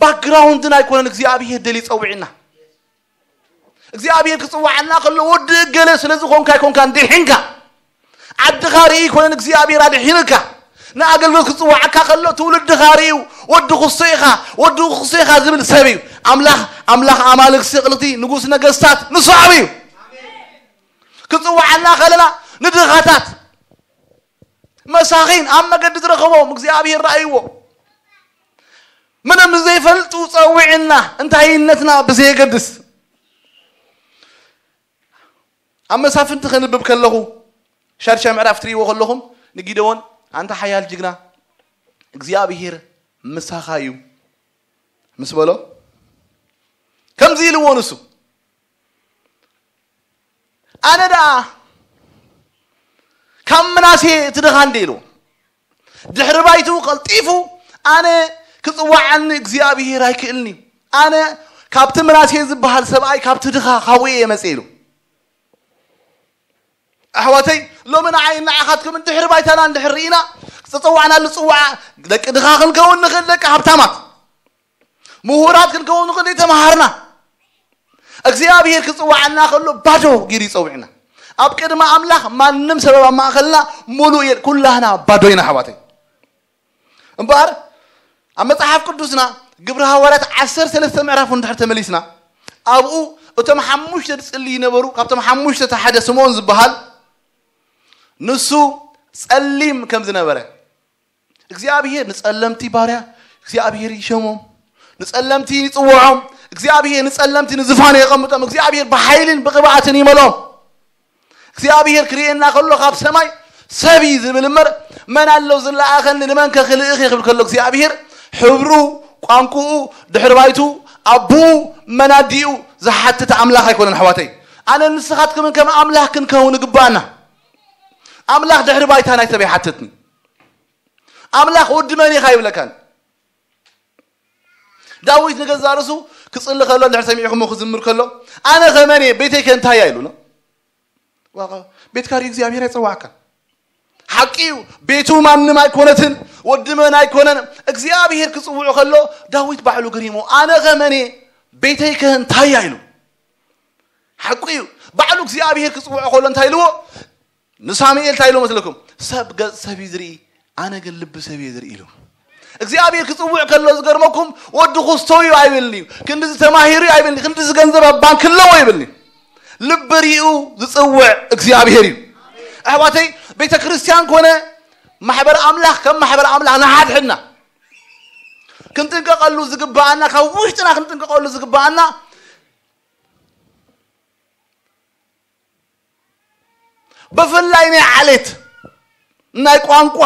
ባክግራውንድና ኣይኮነን እግዚኣብሔር ደልዩ ጸዊዕና። እግዚኣብሔር ክጽዋዓና ከሎ ወዲ እገለ ስለ ዝኾንካ ኣይኮንካን ድሒንካ። ዓድኻ ርኢ ኣይኮነን እግዚኣብሔር ኣድሒንካ። ንኣገልግሎት ክጽዋዓካ ከሎ ትውልድኻ ርእዩ ወዲ ክስቶ ኢኻ፣ ወዲ ክስቶ ኢኻ ዝብል ሰብ እዩ። ኣምላኽ ኣምላኽ ኣማልክ ስቕልቲ ንጉስ ነገስታት ንሱ ዓብ እዩ። ክጽዋዓና ከለና ንድኻታት መሳኺን ኣብ መገዲ ዝረኸቦም እግዚኣብሔር ረኣይዎ። ምንም ዘይፈልጡ ጸዊዕና እንታይነትና ብዘየገድስ። ኣብ መሳፍንቲ ከንብብ ከለኹ ሻድሻ ምዕራፍ ትርእይዎ ከለኹም ንጊደዎን ኣንታ ሓያል ጅግና እግዚኣብሔር ምሳኻ እዩ ምስ በሎ ከምዚ ኢልዎ ንሱ ኣነ ደኣ ካብ ምናሴ እቲ ድኻ እንደ ኢሉ ድሕሪ ባይቱ ቀልጢፉ ኣነ ክጽዋዓኒ እግዚኣብሔር ኣይክእልኒ ኣነ ካብቲ ምናሴ ዝበሃል ሰብኣይ ካብቲ ድኻ ካብኡ እየ መጽእ ኢሉ ኣሕዋተይ ሎሚ ንዓይ ንዓኻትኩም እንድሕሪ ባይታና እንድሕር ርኢና ዝጸዋዕናሉ ጽዋዓ ደቂ ድኻ ክንከውን ንኽእል ደቂ ሃብታማት ምሁራት ክንከውን ንኽእል ዘይተምሃርና እግዚኣብሔር ክጽዋዓና ከሎ ባዶ ጊሩ ይጸውዕና ኣብ ቅድሚ ኣምላኽ ማንም ሰበብ ኣብ ማእኸልና ሙሉእ የል ኩላህና ባዶ ኢና ኣሕዋተይ እምበኣር ኣብ መጽሓፍ ቅዱስና ግብሪ ሃዋርያት ዓሰርተ ሰለስተ ምዕራፍ እንድሕር ተመሊስና ኣብኡ እቶም ሓሙሽተ ዝጽልዩ ነበሩ ካብቶም ሓሙሽተ ሓደ ስምኦን ዝበሃል ንሱ ጸሊም ከም ዝነበረ እግዚኣብሔር ንጸለምቲ ባርያ እግዚኣብሔር ይሸሞም ንጸለምቲ ይጽውዖም እግዚኣብሔር ንጸለምቲ ንዝፋኑ የቐምጦም እግዚኣብሔር ብሓይልን ብቕብኣትን ይመሎም እግዚኣብሔር ክርእየና ከሎ ካብ ሰማይ ሰብ እዩ ዝብል እምበር መን ኣሎ ዝለኣኸኒ ንመን ከክልእኽ ክብል ከሎ እግዚኣብሔር ሕብሩ ቋንቁኡ ድሕሪ ባይቱ ኣቦኡ መናዲኡ ዝሓትት ኣምላኽ ኣይኮነን ኣሕዋተይ ኣነ ንስኻትኩምን ከም ኣምላኽ ክንከውን ይግባኣና ኣምላኽ ድሕሪ ባይታ ናይ ሰብ ኣይሓትትኒ ኣምላኽ ወዲ መን ኢኻ ይብለካን ዳዊት ንገዛ ርእሱ ክጽሊ ከሎ እንድሕር ሰሚዕኩሞ ክዝምር ከሎ ኣነ ከመን እየ ቤተይ ከ እንታይ እያ ኢሉ ነው ቤትካ ርዩ እግዚኣብሔር ኣይጸዋዕካ ሓቂ እዩ ቤቱ ማንም ኣይኮነትን ወዲ መን ኣይኮነን እግዚኣብሔር ክጽውዑ ከሎ ዳዊት ባዕሉ ገሪሞ ኣነ ከመን እየ ቤተይ ከ እንታይ እያ ኢሉ ሓቁ እዩ ባዕሉ እግዚኣብሔር ክጽውዖ ከሎ እንታይ ኢልዎ ንሳሙኤል እንታይ ኢልዎ መስለኩም ሰብ ገጽ ሰብ እዩ ዝርኢ ኣነ ግን ልቢ ሰብ እየ ዝርኢ ኢሉ እግዚኣብሔር ክጽውዕ ከሎ ዝገርመኩም ወዲ ኩስቶ እዩ ኣይብልን እዩ ክንዲ ዝተማሂሩ እዩ ኣይብልን ክንዲ ዝገንዘብ ኣብ ባንክ ኣለዎ ይብልን እዩ ልቢ ሪኡ ዝጽውዕ እግዚኣብሔር እዩ ኣሕዋተይ ቤተ ክርስቲያን ኮነ ማሕበር ኣምላኽ ከም ማሕበር ኣምላኽ ንሓድሕድና ክንጥንቀቀሉ ዝግባኣና ካብ ውሽጥና ክንጥንቀቀሉ ዝግባኣና ብፍላይ ናይ ዓሌት ናይ ቋንቋ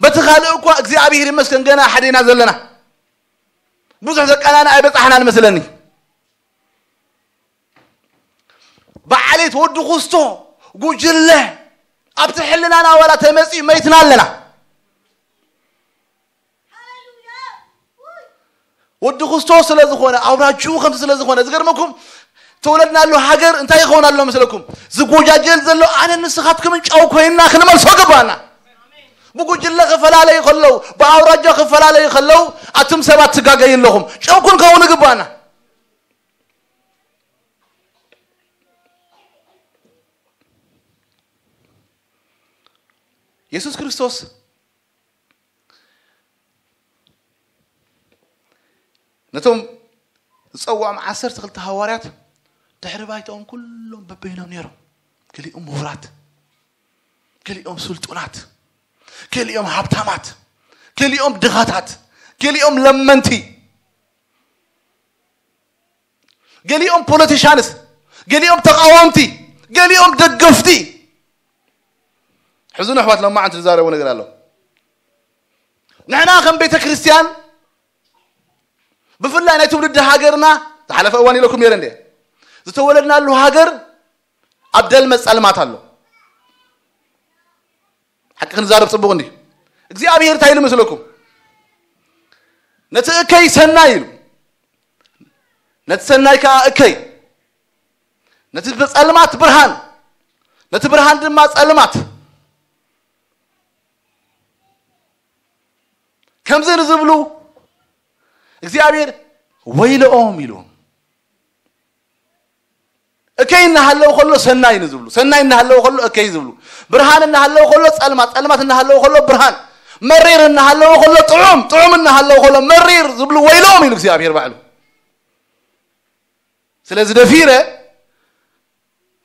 በቲ ካልእ እኳ እግዚኣብሔር ይመስገን ገና ሓደ ኢና ዘለና ብዙሕ ዘቃናና ኣይበጻሕናን መስለኒ ብዓሌት ወዲ ኩስቶ ጉጅለ ኣብቲ ሕልናና ዋላ ተመጺኡ መይትና ኣለና ወዲ ኩስቶ ስለ ዝኾነ ኣውራጅኡ ከምቲ ስለ ዝኾነ ዝገርመኩም ተወለድናሉ ሃገር እንታይ ይኸውን ኣሎ መስለኩም ዝጎጃጀል ዘሎ ኣነ ንስኻትኩምን ጨው ኮይንና ክንመልሶ ግባና ብጉጅለ ክፈላለዩ ከለው ብኣውራጃ ክፈላለዩ ከለው ኣቱም ሰባት ትጋገዩ ኣለኹም ጨው ክንከውን ግባና የሱስ ክርስቶስ ነቶም ዝጸውዖም ዓሰርተ ክልተ ሃዋርያት ድሕሪ ባይታኦም ኩሎም በበይኖም ነይሮም። ገሊኦም ምሁራት፣ ገሊኦም ስልጡናት፣ ገሊኦም ሃብታማት፣ ገሊኦም ድኻታት፣ ገሊኦም ለመንቲ፣ ገሊኦም ፖለቲሻንስ፣ ገሊኦም ተቃወምቲ፣ ገሊኦም ደገፍቲ። ሕዙን ኣሕዋት፣ ለማዓንቲ ዝዛረቡ ነገር ኣሎ። ንሕና ከም ቤተ ክርስቲያን፣ ብፍላይ ናይ ትውልዲ ሃገርና፣ ዝሓለፈ እዋን ኢለኩም ነይረ እንዴ፣ ዝተወለድናሉ ሃገር ኣብ ደልመ ጸልማት ኣሎ። ሓቂ ክንዛረብ ጽቡቕ እንዲ እግዚኣብሔር እንታይ ኢሉ መስለኩም? ነቲ እከይ ሰናይ ኢሉ፣ ነቲ ሰናይ ከዓ እከይ፣ ነቲ ጸልማት ብርሃን፣ ነቲ ብርሃን ድማ ጸልማት። ከምዚ ንዝብሉ እግዚኣብሔር ወይለኦም ኢሉ። እከይ እናሃለዉ ከሎ ሰናይ ንዝብሉ፣ ሰናይ እናሃለዉ ከሎ እከይ ዝብሉ፣ ብርሃን እናሃለዉ ከሎ ጸልማት፣ ጸልማት እናሃለዉ ከሎ ብርሃን፣ መሪር እናሃለዉ ከሎ ጥዑም፣ ጥዑም እናሃለዉ ከሎ መሪር ዝብሉ ወይሎም ኢሉ እግዚኣብሔር ባዕሉ። ስለዚ ደፊረ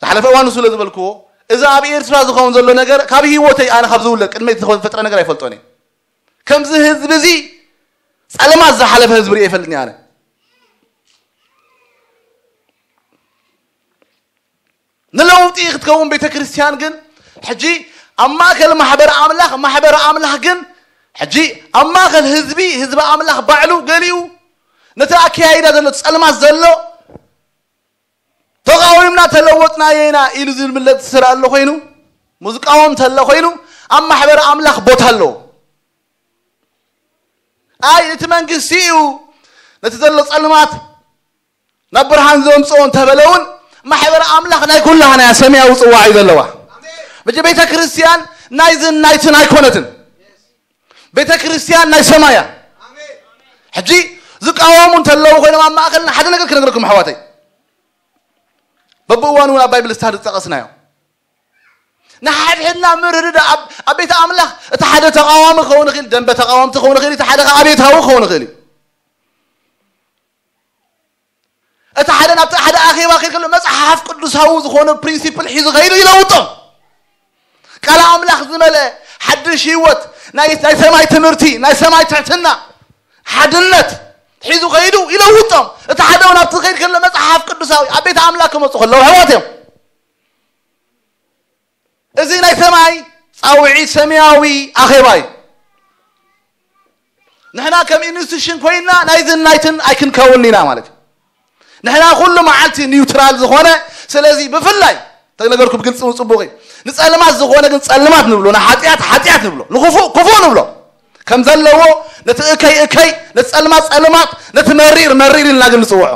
ዝሓለፈ እዋን ንሱ ስለ ዝበልክዎ፣ እዚ ኣብ ኤርትራ ዝኸውን ዘሎ ነገር ካብ ህይወተይ ኣነ ካብ ዝውለድ ቅድመይ ዝተፈጥረ ነገር ኣይፈልጦን እየ። ከምዚ ህዝቢ እዚ ጸለማት ዝሓለፈ ህዝቢ ርእየ ይፈልጥኒ ኣነ። ንለውጢ ክትከውን ቤተ ክርስቲያን ግን ሕጂ ኣብ ማእከል ማሕበር ኣምላኽ፣ ማሕበር ኣምላኽ ግን ሕጂ ኣብ ማእከል ህዝቢ፣ ህዝቢ ኣምላኽ ባዕሉ ገሊኡ ነቲ ኣከያይዳ ዘሎ ጸልማት ዘሎ ተቃዊምና ተለወጥናዮ ኢና ኢሉ ዝምለጥ ስራ ኣሎ ኮይኑ፣ ሙዝቃዎም ተሎ ኮይኑ ኣብ ማሕበር ኣምላኽ ቦታ ኣለዎ። ኣይ እቲ መንግስቲ እዩ ነቲ ዘሎ ጸልማት ናብ ብርሃን ዘምጽኦ እንተበለ እውን ማሕበር ኣምላኽ ናይ ኩላህና እያ፣ ሰማያዊ ጽዋዕ እዩ ዘለዋ። መጀ ቤተ ክርስቲያን ናይዝን ናይትን ኣይኮነትን። ቤተ ክርስቲያን ናይ ሰማያ። ሕጂ ዝቃወሙ እንተለዉ ኮይኖም ኣብ ማእከልና ሓደ ነገር ክነግረኩም ኣሕዋተይ። በብእዋኑ እውን ኣብ ባይብል ስታዲ ዝጠቐስናዮ ንሓድሕድና ምርድዳ ኣብ ኣብ ቤተ ኣምላኽ እቲ ሓደ ተቃዋሚ ክኸውን ይኽእል፣ ደንበ ተቃወምቲ ክኸውን ይኽእል፣ እቲ ሓደ ከዓ ኣብዮታዊ ክኸውን ይኽእል እዩ። እቲ ሓደ ናብቲ ሓደ ኣኼባ ከይድ ከሎ መጽሓፍ ቅዱሳዊ ዝኾነ ፕሪንሲፕል ሒዙ ከይዱ ይለውጦም። ቃል ኣምላኽ ዝመልአ ሓድሽ ህይወት፣ ናይ ናይ ሰማይ ትምህርቲ፣ ናይ ሰማይ ትሕትና፣ ሓድነት ሒዙ ከይዱ ይለውጦም። እቲ ሓደ እውን ኣብቲ ከይድ ከሎ መጽሓፍ ቅዱሳዊ ኣብ ቤተ ኣምላኽ ክመጹ ከለዉ ኣሕዋት እዮም። እዚ ናይ ሰማይ ጻውዒት ሰማያዊ ኣኼባ እዩ። ንሕና ከም ኢንስቲቱሽን ኮይና ናይዝን ናይትን ኣይክንከውን ኢና ማለት እዩ። ንሕና ኩሉ መዓልቲ ኒውትራል ዝኾነ፣ ስለዚ ብፍላይ ተነገርኩም ግልጽ ጽቡቕ እዩ። ንጸልማት ዝኾነ ግን ጸልማት ንብሎ፣ ንሓጢኣት ሓጢኣት ንብሎ፣ ንክፉእ ክፉእ ንብሎ። ከም ዘለዎ ነቲ እከይ እከይ፣ ነቲ ጸልማት ጸልማት፣ ነቲ መሪር መሪር ኢልና ግን ንጽውዖ።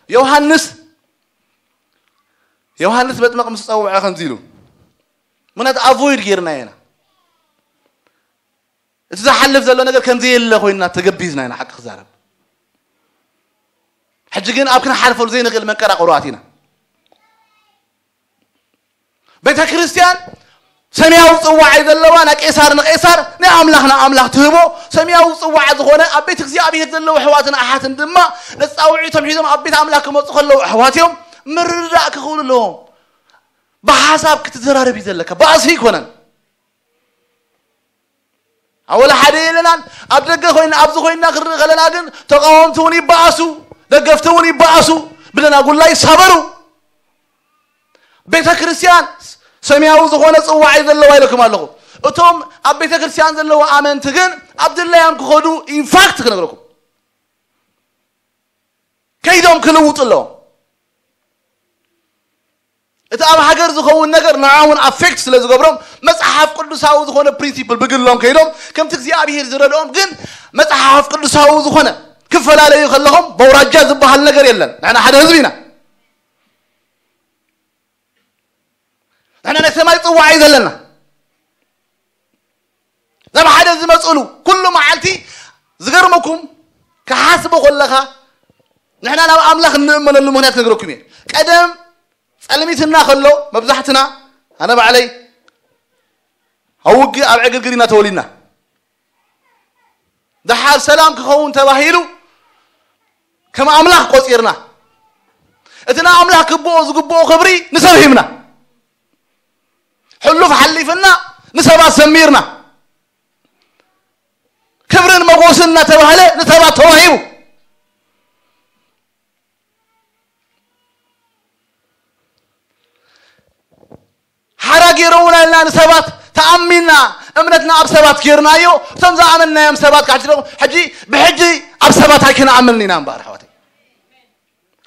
ዮሃንስ ዮሃንስ መጥምቕ ምስ ጸውዐ ከምዚ ኢሉ፣ ምክንያቱ ኣቮይድ ጌርና ኢና። እቲ ዝሓልፍ ዘሎ ነገር ከም ዘየለ ኮይንና ተገቢዝና ኢና ሓቂ ክዛረብ። ሕጂ ግን ኣብ ክንሓልፈሉ ዘይንኽእል መንቀራቕሮ ኣቲና። ቤተ ክርስቲያን ሰማያዊ ጽዋዕ እዩ ዘለዋ፣ ናይ ቄሳር ንቄሳር፣ ናይ ኣምላኽ ንኣምላኽ ትህቦ። ሰማያዊ ጽዋዕ ዝኾነ ኣብ ቤት እግዚኣብሔር ዘለዉ ኣሕዋትን ኣሓትን ድማ ነቲ ጻውዒቶም ሒዞም ኣብ ቤት ኣምላኽ ክመጹ ከለዉ ኣሕዋት እዮም ምርድዳእ ክኽእሉ ኣለዎም። ብሓሳብ ክትዘራረብ እዩ ዘለካ፣ ባእሲ ኣይኮነን። ኣወላ ሓደ የለናን። ኣብ ደገ ኮይና ኣብዚ ኮይና ክንርኢ ከለና ግን ተቃወምቲ እውን ይበኣሱ፣ ደገፍቲ እውን ይበኣሱ፣ ብደናጉላ ይሳበሩ። ቤተ ክርስቲያን ሰማያዊ ዝኾነ ጽዋዕ እዩ ዘለዋ ኢለኩም ኣለኹ። እቶም ኣብ ቤተ ክርስቲያን ዘለዉ ኣመንቲ ግን ኣብ ድላዮም ክኸዱ ኢንፋክት ክነግረኩም ከይዶም ክልውጡ ኣለዎም። እቲ ኣብ ሃገር ዝኸውን ነገር ንዓውን ኣፌክት ስለ ዝገብሮም መጽሓፍ ቅዱሳዊ ዝኾነ ፕሪንሲፕል ብግሎም ከይዶም ከምቲ እግዚኣብሔር ዝረድኦም ግን መጽሓፍ ቅዱሳዊ ዝኾነ ክፈላለዩ ከለኹም በውራጃ ዝበሃል ነገር የለን። ንሕና ሓደ ህዝቢ ኢና። ንሕና ናይ ሰማይ ጽዋዕ እዩ ዘለና። ናብ ሓደ ዝመጽሉ ኩሉ መዓልቲ ዝገርመኩም ክሓስቦ ከለኻ ንሕና ናብ ኣምላኽ እንእመነሉ ምኽንያት ክነግረኩም እየ። ቀደም ጸልሚትና ከሎ መብዛሕትና ኣነ ባዕለይ ኣብ ውግእ ኣብ ዕግርግር ኢና ተወሊድና። ደሓር ሰላም ክኸውን ተባሂሉ ከም ኣምላኽ ቆጺርና እቲ ንኣምላኽ ክብኦ ዝግብኦ ክብሪ ንሰብ ሂብና። ሕሉፍ ሓሊፍና ንሰባት ዘሚርና፣ ክብርን መጎስን እናተባህለ ንሰባት ተዋሂቡ። ሓራ ገይሮምና ኢልና ንሰባት ተኣሚና፣ እምነትና ኣብ ሰባት ገይርናዮ። እቶም ዝኣመንናዮም ሰባት ካሕጅሎም ሕጂ ብሕጂ ኣብ ሰባት ኣይክንኣምን ኢና እምበኣር ኣሕዋተይ።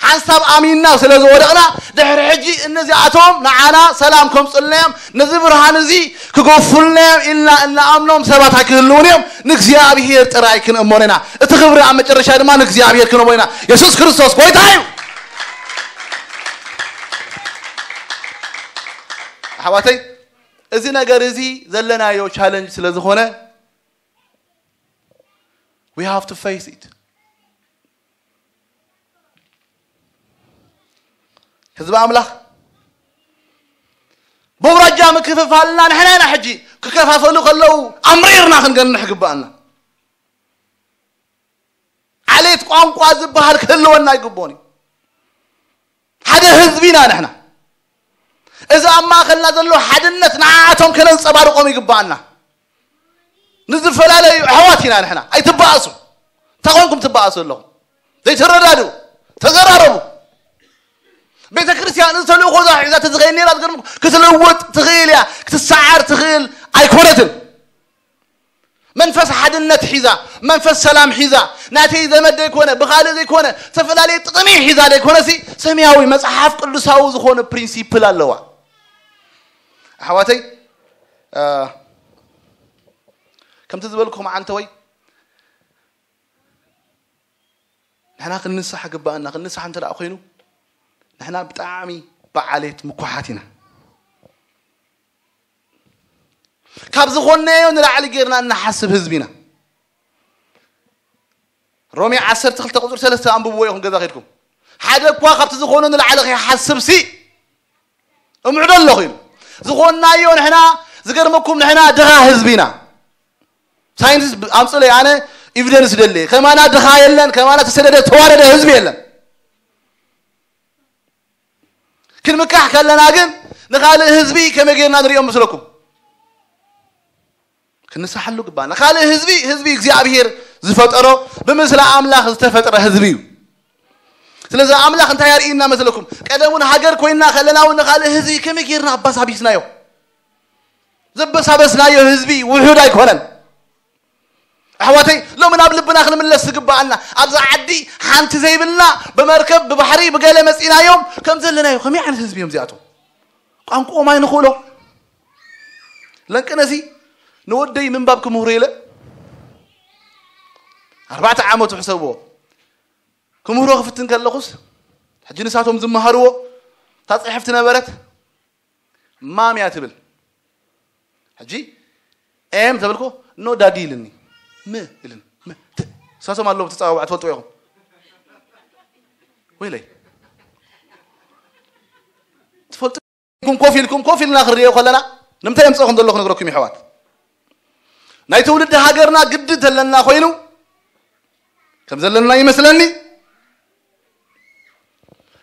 ሓንሳብ ኣሚንና ስለ ዝወደቕና፣ ድሕሪ ሕጂ እነዚኣቶም ንዓና ሰላም ከምጽኡልናዮም፣ ነዚ ብርሃን እዚ ክገፉልናዮም ኢልና እንኣምኖም ሰባት ኣይክህልውን እዮም። ንእግዚኣብሔር ጥራይ ክንእመኖ ኢና። እቲ ክብሪ ኣብ መጨረሻ ድማ ንእግዚኣብሔር ክንህቦ ኢና። የሱስ ክርስቶስ ጎይታ እዩ። ኣሕዋተይ፣ እዚ ነገር እዚ ዘለናዮ ቻለንጅ ስለ ዝኾነ፣ we have to face it። ህዝቢ ኣምላኽ፣ በውራጃ ምክፍፋልና ንሕና ኢና። ሕጂ ክከፋፈሉ ከለዉ ኣምሪርና ክንገንሕ ግባኣና። ዓሌት ቋንቋ ዝበሃል ክህልወና ኣይግቦን እዩ። ሓደ ህዝቢ ኢና ንሕና። እዚ ኣብ ማእከልና ዘሎ ሓድነት ንዓኣቶም ከነንጸባርቆም ይግባኣና። ንዝፈላለዩ ኣሕዋት ኢና ንሕና። ኣይትበኣሱ። እንታይ ኮንኩም ትበኣሱ ኣለኹም? ዘይትረዳድኡ፣ ተዘራረቡ። ቤተ ክርስቲያን እዚ ተልእኾ እዛ ሒዛ ተዝኸይድ ነይራ፣ ዝገርም ክትልውጥ ትኽእል እያ፣ ክትሰዓር ትኽእል ኣይኮነትን። መንፈስ ሓድነት ሒዛ፣ መንፈስ ሰላም ሒዛ፣ ናተይ ዘመድ ዘይኮነ፣ ብኻልእ ዘይኮነ፣ ዝተፈላለየ ጥቕሚ ሒዛ ዘይኮነሲ፣ ሰማያዊ መጽሓፍ ቅዱሳዊ ዝኾነ ፕሪንሲፕል ኣለዋ። ኣሕዋተይ፣ እ፣ ከምቲ ዝበልኩም ዓንተወይ፣ ንሕና ክንንሳሕ ግባኣና። ክንንሳሕ እንተ ደኣ ኮይኑ፣ ንሕና ብጣዕሚ ብዓሌት ምኩሓት ኢና። ካብ ዝኾንናዮ ንላዕሊ ጌርና እንሓስብ ህዝቢ ኢና። ሮሜ ዓሰርተ ክልተ ቁጽሪ ሰለስተ ኣንብብዎ ኢኹም ገዛ ከድኩም። ሓደ እኳ ካብቲ ዝኾኖ ንላዕሊ ከይሓስብ ሲ እምዕዶ ኣለኹ ኢሉ። ዝኾንናዮ ንሕና፣ ዝገርመኩም ንሕና ድኻ ህዝቢ ኢና። ሳይንቲስት ብ-፣ ኣምጽለይ ኣነ ኤቪደንስ ደልየ። ከማና ድኻ የለን፣ ከማና ተሰደደ፣ ተዋረደ ህዝቢ የለን። ክንምካሕ ከለና ግን ንኻልእ ህዝቢ ከመይ ጌርና ንሪኦም መስለኩም? ክንስሓሉ ግባና። ካልእ ህዝቢ፣ ህዝቢ እግዚኣብሔር ዝፈጠሮ፣ ብምስሊ ኣምላኽ ዝተፈጥረ ህዝቢ እዩ። ስለዚ ኣምላኽ እንታይ ኣርእየና መስለኩም? ቀደም እውን ሃገር ኮይና ከለና እውን ንኻልእ ህዝቢ ከመይ ጌርና ኣባሳቢስናዮ? ዘበሳበስናዮ ህዝቢ ውሑድ ኣይኮነን። ኣሕዋተይ፣ ሎሚ ናብ ልብና ክንምለስ ዝግባኣና፣ ኣብዛ ዓዲ ሓንቲ ዘይብልና፣ ብመርከብ፣ ብባሕሪ፣ ብገለ መጺናዮም፣ ከም ዘለናዮ፣ ከመይ ዓይነት ህዝቢ እዮም እዚኣቶም? ቋንቋኦም ኣይንኽእሎ። ለንቅነሲ ንወደይ ምንባብ ክምህሮ ኢለ፣ ኣርባዕተ ዓመቱ ሕሰብዎ። ክምህሮ ክፍትን ከለኹስ፣ ሕጂ ንሳቶም ዝመሃርዎ፣ እታ ጽሕፍቲ ነበረት፣ ማም እያ ትብል። ሕጂ ኤም ተበልኮ፣ ኖ ዳዲ ኢልኒ። ም ኢልን። ም፣ ት-፣ ንሳቶም ኣለዉ ትጻዋዕ ትፈልጡ ኢኹም። ወይለይ። ትፈልጡ ኢኹም ኮፍ ኢልኩም፣ ኮፍ ኢልና ክንሪኦ ከለና፣ ንምንታይ የምጽኦ ከም ዘለኹ ነግረኩም ይሕዋት። ናይ ትውልዲ ሃገርና ግዲ ዘለና ኮይኑ፣ ከም ዘለና ይመስለኒ።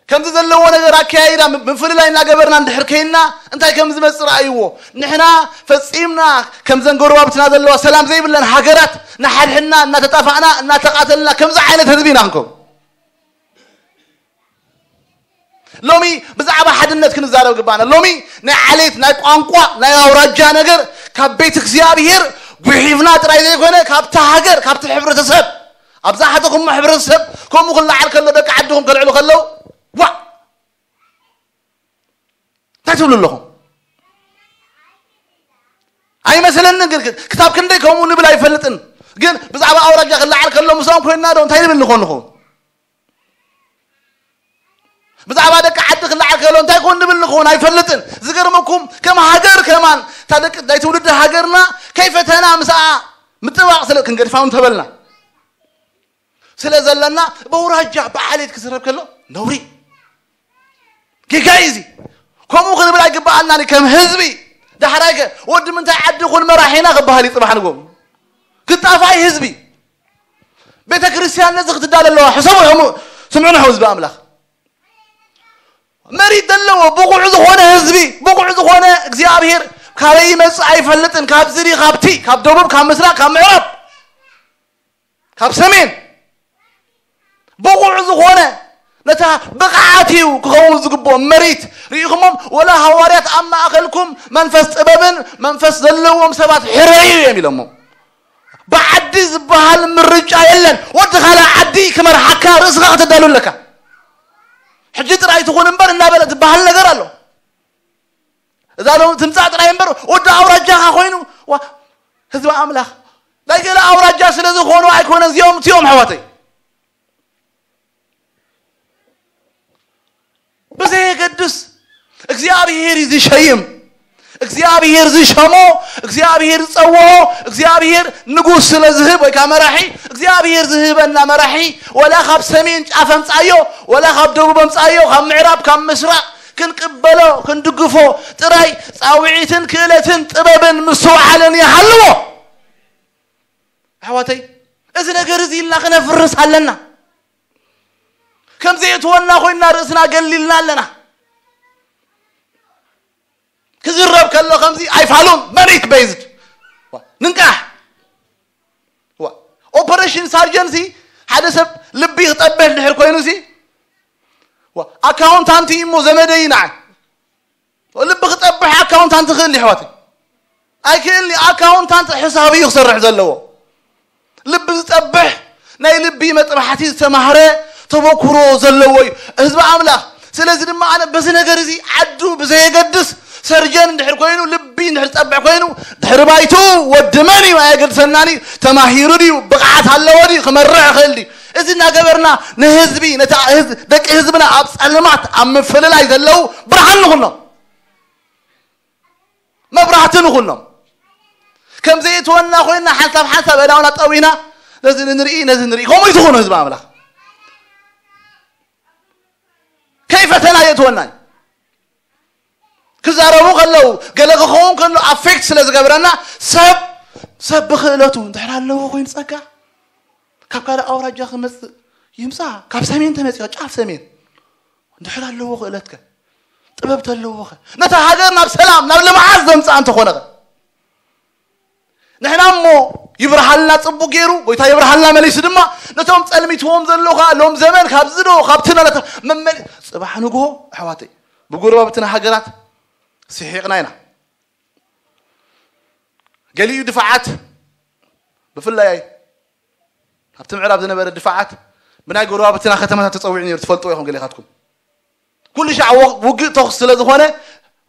ከምዚ ዘለዎ ነገር ኣከያይዳ ም-፣ ምፍልላይ እናገበርና እንድሕር ከይንና፣ እንታይ ከም ዝመጽእ ረኣይዎ። ንሕና ፈጺምና ከምዘን ጎረባብትና ዘለዋ ሰላም ዘይብለን ሃገራት እናሓድሕና፣ እናተጣፋእና፣ እናተቓተልና ከምዚ ዓይነት ህዝቢ ኢና ክንከውን። ሎሚ ብዛዕባ ሓድነት ክንዛረብ ግባና። ሎሚ ናይ ዓሌት፣ ናይ ቋንቋ፣ ናይ ኣውራጃ ነገር ካብ ቤት እግዚኣብሔር ጉሒፍና ጥራይ ዘይኮነ፣ ካብቲ ሃገር፣ ካብቲ ሕብረተሰብ፣ ኣብዛ ሓተኹም ሕብረተሰብ ከምኡ ክለዓል ከሎ፣ ደቂ ዓድኹም ከልዕሉ ከለዉ፣ ዋእ! እንታይ ትብሉ ኣለኹም? ኣይመስለንን። ግን ክሳብ ክንደይ ከምኡ ንብል ኣይፈልጥን። ግን ብዛዕባ ኣውራጃ ክለዓል ከሎ፣ ምስኦም ኮይንና ዶ እንታይ ንብል ንኾን ንኸውን? ብዛዕባ ደቂ ዓዲ ክለዓል ከሎ እንታይ ኮን ንብል ንኸውን ኣይፈልጥን። ዝገርመኩም፣ ከም ሃገር ከማን፣ እታ ደቂ፣ ናይ ትውልዲ ሃገርና ከይፈተና ምስኣ ምጥባቕ ስለ ክንገድፋ እውን ተበልና። ስለ ዘለና፣ በውራጃ ብዓሌት ክዝረብ ከሎ ነውሪ። ጌጋ እዩ እዚ። ከምኡ ክንብል ኣይግባኣልናን እዩ ከም ህዝቢ። ዳሕራይ ከ፣ ወዲ ምንታይ ዓዲ ኩን መራሒና ክበሃል እዩ ጽባሕ ንግሆ። ክጣፋይ ህዝቢ። ቤተ ክርስቲያን ነዚ ክትዳለ ኣለዋ። ሕሰቡ፣ ሕሙ-፣ ስምዑ ንሕው ህዝቢ ኣምላኽ። መሪት ዘለዎ ብቑዕ ዝኾነ ህዝቢ፣ ብቑዕ ዝኾነ እግዚኣብሔር ካበይ ይመጽእ ኣይፈልጥን። ካብ ዝሪ፣ ካብቲ፣ ካብ ደቡብ፣ ካብ ምስራቅ፣ ካብ ምዕራብ፣ ካብ ሰሜን ብቑዕ ዝኾነ ነታ ብቕዓት እዩ ክኸውን ዝግብኦ መሬት ርኢኹሞም። ወላ ሃዋርያት ኣብ ማእኸልኩም መንፈስ ጥበብን መንፈስ ዘለዎም ሰባት ሕረዩ እዮም ኢሎሞም። ብዓዲ ዝበሃል ምርጫ የለን። ወዲ ካልእ ዓዲ ክመርሓካ ርእስኻ ከተዳሉ ኣለካ። ሕጂ ጥራይ ትኹን እምበር እናበለ ዝበሃል ነገር ኣሎ። እዛ ሎም ትምጻእ ጥራይ እምበር ወዲ ኣውራጃኻ ኮይኑ፣ ዋ፣ ህዝቢ ኣምላኽ ናይ ገለ ኣውራጃ ስለ ዝኾኑ ኣይኮነ፣ እዚኦም እቲኦም ኣሕዋተይ። ብዘየገድስ እግዚኣብሔር እዩ ዝሸይም። እግዚኣብሔር ዝሸሞ፣ እግዚኣብሔር ዝጸውዖ፣ እግዚኣብሔር ንጉስ ስለ ዝህብ ወይ ከዓ መራሒ፣ እግዚኣብሔር ዝህበና መራሒ፣ ወላ ካብ ሰሜን ጫፍ ኣምጻዮ፣ ወላ ካብ ደቡብ ኣምጻዮ፣ ካብ ምዕራብ፣ ካብ ምስራቅ ክንቅበሎ፣ ክንድግፎ ጥራይ ጻውዒትን ክእለትን ጥበብን ምስትውዓልን ይሃልዎ። ኣሕዋተይ፣ እዚ ነገር እዚ ኢልና ክነፍርስ ኣለና። ከም ዘየእትወና ኮይና ርእስና ገሊልና ኣለና። ክዝረብ ከሎ ከምዚ ኣይፋሉን፣ መሬት ቤዝድ። ዋ፣ ንንቃሕ። ዋ፣ ኦፐሬሽን ሳርጀን ሲ ሓደ ሰብ ልቢ ክጠብሕ ድሕር ኮይኑ ሲ፣ ዋ፣ ኣካውንታንት እዩ እሞ ዘመደይ ንዓይ። ልቢ ክጠብሕ ኣካውንታንት ክእል ይሕዋት? ኣይክእልኒ። ኣካውንታንት ሕሳብ እዩ ክሰርሕ ዘለዎ። ልቢ ዝጠብሕ ናይ ልቢ መጥባሕቲ ዝተማህረ ተበኩሮ ዘለዎ እዩ ህዝቢ ኣምላኽ። ስለዚ ድማ ኣነ በዚ ነገር እዚ ዓዱ ብዘየገድስ ሰርጀን እንድሕር ኮይኑ፣ ልቢ እንድሕር ዝጠብሕ ኮይኑ፣ ድሕሪ ባይቱ ወዲ መን እዩ ኣየገድሰናን እዩ። ተማሂሩ ድዩ፣ ብቕዓት ኣለዎ ድዩ፣ ክመርሕ ይኽእል ድዩ? እዚ እናገበርና ንህዝቢ፣ ነታ ህዝ-፣ ደቂ ህዝብና ኣብ ጸልማት ኣብ ምፍልላይ ዘለዉ ብርሃን ንኹኖም፣ መብራህቲ ንኹኖም። ከም ዘይእትወና ኮይና ሓንሳብ ሓንሳብ ኣእዳውና ጠዊና ነዚ ንርኢ፣ ነዚ ንርኢ። ከምኡ ይትኹኑ ህዝቢ ኣምላኽ። ከይፈተና የእትወና እዩ። ክዛረቡ ከለዉ፣ ገለ ክኸውን ከሎ ኣፌክት ስለ ዝገብረና፣ ሰብ፣ ሰብ ብኽእለቱ እንድሕር ኣለዎ ኮይኑ ጸጋ፣ ካብ ካልእ ኣውራጃ ክመጽእ ይምጻእ፣ ካብ ሰሜን ተመጺኦ፣ ጫፍ ሰሜን፣ እንድሕር ኣለዎ ክእለትከ፣ ጥበብ ተለዎኸ፣ ነታ ሃገር ናብ ሰላም፣ ናብ ልምዓት ዘምጽኣ እንተኾነኸ፣ ንሕና እሞ ይብርሃልና ጽቡቅ ገይሩ፣ ጎይታ ይብርሃልና መሊሱ ድማ፣ ነቶም ጸልሚትዎም ዘሎ ኸኣ ሎም ዘመን ካብዚ ዶ፣ ካብቲ ናለታ መመል-፣ ጽባሕ ንግሆ ኣሕዋተይ፣ ብጎረባብትና ሃገራት ስሒቕና ኢና። ገሊኡ ድፋዓት፣ ብፍላይ ኣብቲ ምዕራብ ዝነበረ ድፋዓት፣ ብናይ ጎረባብትና ከተማታት ተጸዊዑ ነይሩ፣ ትፈልጥዎ ኢኹም ገሊኻትኩም። ኩሉ ሻዕ ወ-፣ ውግእ ተኹስ ስለ ዝኾነ፣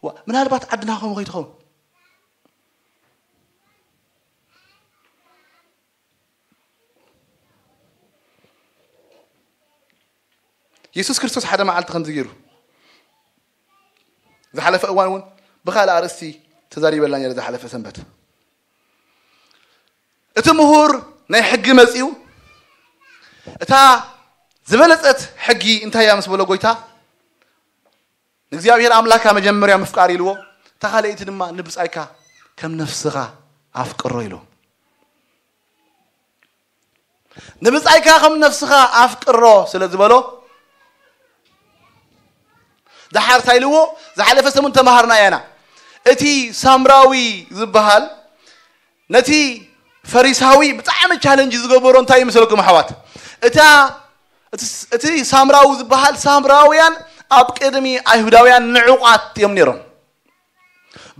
ዋ-፣ ምናልባት ዓድና ከምኡ ከይትኸውን። የሱስ ክርስቶስ ሓደ መዓልቲ ከምዚ ገይሩ፣ ዝሓለፈ እዋን እውን ብኻልእ ኣርእስቲ ተዛሪበላ ነይረ፣ ዝሓለፈ ሰንበት። እቲ ምሁር ናይ ሕጊ መጺኡ፣ እታ ዝበለጸት ሕጊ እንታይ እያ ምስ በሎ ጎይታ፣ ንእግዚኣብሔር ኣምላኽካ መጀመርያ ምፍቃር ኢልዎ፣ እታ ካልኣይቲ ድማ ንብጻይካ ከም ነፍስኻ ኣፍቅሮ ኢልዎ። ንብጻይካ ከም ነፍስኻ ኣፍቅሮ ስለ ዝበሎ፣ ደሓር እንታይ ኢልዎ? ዝሓለፈ ሰሙን ተማሃርና ኢና። እቲ ሳምራዊ ዝበሃል ነቲ ፈሪሳዊ ብጣዕሚ ቻለንጅ ዝገበሮ እንታይ ይመስለኩም ኣሕዋት? እታ፣ እቲ ስ-፣ እቲ ሳምራዊ ዝበሃል፣ ሳምራውያን ኣብ ቅድሚ ኣይሁዳውያን ንዑቓት እዮም ነይሮም።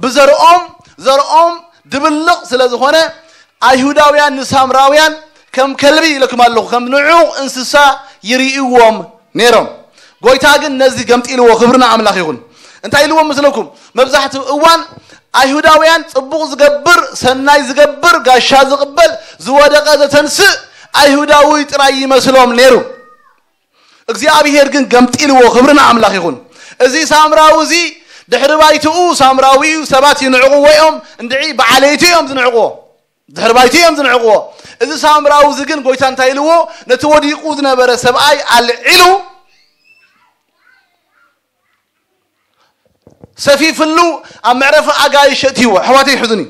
ብዘርኦም፣ ዘርኦም ድብልቕ ስለ ዝኾነ፣ ኣይሁዳውያን ንሳምራውያን ከም ከልቢ ኢለኩም ኣለኹ፣ ከም ንዑቕ እንስሳ ይርእይዎም ነይሮም። ጎይታ ግን ነዚ ገምጢልዎ፣ ክብሪ ንኣምላኽ ይኹን። እንታይ ኢልዎም መስለኩም? መብዛሕትኡ እዋን ኣይሁዳውያን ጽቡቕ ዝገብር፣ ሰናይ ዝገብር፣ ጋሻ ዝቕበል፣ ዝወደቐ ዘተንስእ ኣይሁዳዊ ጥራይ ይመስሎም ነይሩ። እግዚኣብሔር ግን ገምጢልዎ፣ ክብሪ ንኣምላኽ ይኹን። እዚ ሳምራዊ እዚ ድሕሪ ባይትኡ ሳምራዊ እዩ፣ ሰባት ይንዕቕዎ እዮም፣ እንድዒ ብዓለይቲ እዮም ዝንዕቕዎ፣ ድሕሪ ባይቱ እዮም ዝንዕቕዎ። እዚ ሳምራዊ እዚ ግን ጎይታ እንታይ ኢልዎ? ነቲ ወዲቑ ዝነበረ ሰብኣይ ኣልዒሉ ሰፊፍሉ ኣብ መዕረፊ ኣጋይሽ እትይዎ። ኣሕዋተይ፣ ሕዙኒ።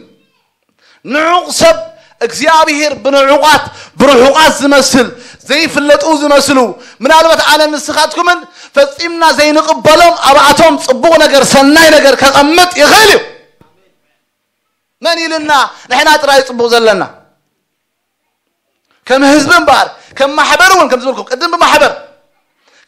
ንዑቕ ሰብ እግዚኣብሔር ብንዑቓት ብርሑቓት ዝመስል፣ ዘይፍለጡ ዝመስሉ፣ ምናልባት ኣነ ንስኻትኩምን ፈጺምና ዘይንቕበሎም ኣብኣቶም ጽቡቕ ነገር፣ ሰናይ ነገር ከቐምጥ ይኽእል እዩ። መን ኢልና? ንሕና ጥራይ ጽቡቕ ዘለና። ከም ህዝቢ እምበኣር፣ ከም ማሕበር እውን፣ ከም ዝበልኩም ቅድም ብማሕበር፣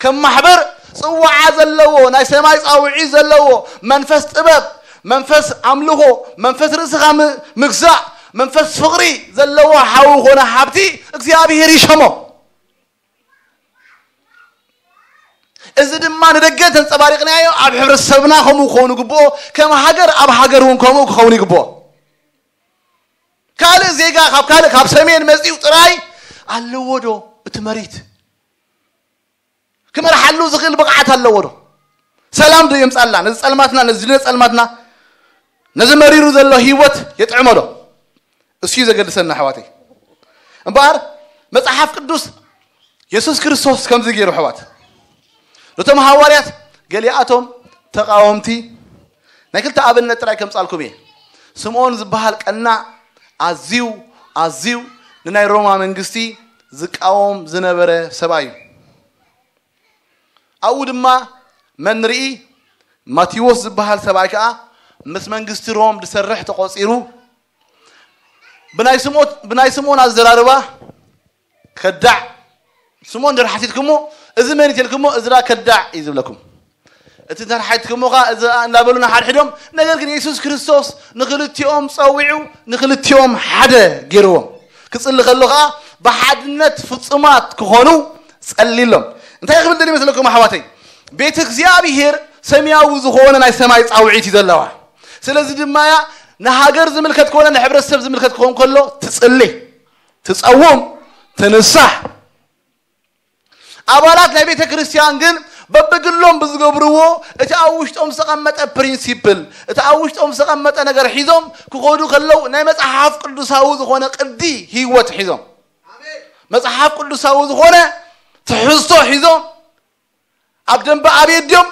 ከም ማሕበር ጽዋዓ ዘለዎ፣ ናይ ሰማይ ጻውዒት ዘለዎ፣ መንፈስ ጥበብ፣ መንፈስ ኣምልኾ፣ መንፈስ ርእስኻ ም-፣ ምግዛእ፣ መንፈስ ፍቕሪ ዘለዎ ሓው ኾነ ሃብቲ እግዚኣብሔር ይሸሞ። እዚ ድማ ንደገ ተንጸባሪቕናዮ ኣብ ሕብረተሰብና ከምኡ ክኸውን ይግብኦ፣ ከም ሃገር ኣብ ሃገር እውን ከምኡ ክኸውን ይግብኦ። ካልእ ዜጋ ካብ ካልእ ካብ ሰሜን መጺኡ ጥራይ ኣለዎ ዶ እቲ መሬት? ክመርሓሉ ዝኽእል ብቕዓት ኣለዎ ዶ? ሰላም ዶ የምጻልና? ነዚ ጸልማትና፣ ነዚ ድነ ጸልማትና፣ ነዚ መሪሩ ዘሎ ህይወት የጥዕሞ ዶ? እሱ እዩ ዘገድሰና ኣሕዋተይ። እምበኣር መጽሓፍ ቅዱስ የሱስ ክርስቶስ ከምዚ ገይሩ ኣሕዋት፣ ነቶም ሃዋርያት ገሊኣቶም ተቓወምቲ ናይ ክልተ ኣብነት ጥራይ ከምጻልኩም እየ። ስምዖን ዝበሃል ቀናእ ኣዝዩ ኣዝዩ ንናይ ሮማ መንግስቲ ዝቃወም ዝነበረ ሰብኣይ እዩ። ኣብኡ ድማ መን ንርኢ? ማቴዎስ ዝበሃል ሰብኣይ ከኣ ምስ መንግስቲ ሮም ዝሰርሕ ተቖጺሩ። ብናይ ስምዖን፣ ብናይ ስምዖን ኣዘራርባ ከዳዕ፣ ስምዖን እንድሕር ሓቲትኩሞ፣ እዚ መን እዩ ተልኩሞ፣ እዚ ደኣ ከዳዕ እዩ ዝብለኩም። እቲ እንድሕር ሓቲትኩሞ ኸኣ፣ እዚ እናበሉ ንሓድሕዶም፣ ነገር ግን የሱስ ክርስቶስ ንኽልቲኦም ጸዊዑ፣ ንኽልቲኦም ሓደ ገይርዎም። ክጽሊ ከሎ ኸኣ፣ ብሓድነት ፍጹማት ክኾኑ ጸሊሎም። እንታይ ክብል ደልዩ መስለኩም ኣሕዋተይ? ቤት እግዚኣብሔር ሰማያዊ ዝኾነ ናይ ሰማይ ጻውዒት እዩ ዘለዋ። ስለዚ ድማ እያ ንሃገር ዝምልከት ኮነ ንሕብረተሰብ ዝምልከት ክኸውን ከሎ ትጽሊ፣ ትጸውም፣ ትንሳሕ። ኣባላት ናይ ቤተ ክርስቲያን ግን በብግሎም ብዝገብርዎ እቲ ኣብ ውሽጦም ዝተቐመጠ ፕሪንሲፕል፣ እቲ ኣብ ውሽጦም ዝተቐመጠ ነገር ሒዞም ክኸዱ ከለዉ ናይ መጽሓፍ ቅዱሳዊ ዝኾነ ቅዲ ህይወት ሒዞም፣ መጽሓፍ ቅዱሳዊ ዝኾነ ትሕዝቶ ሒዞም ኣብ ደንበ ኣብየት ድዮም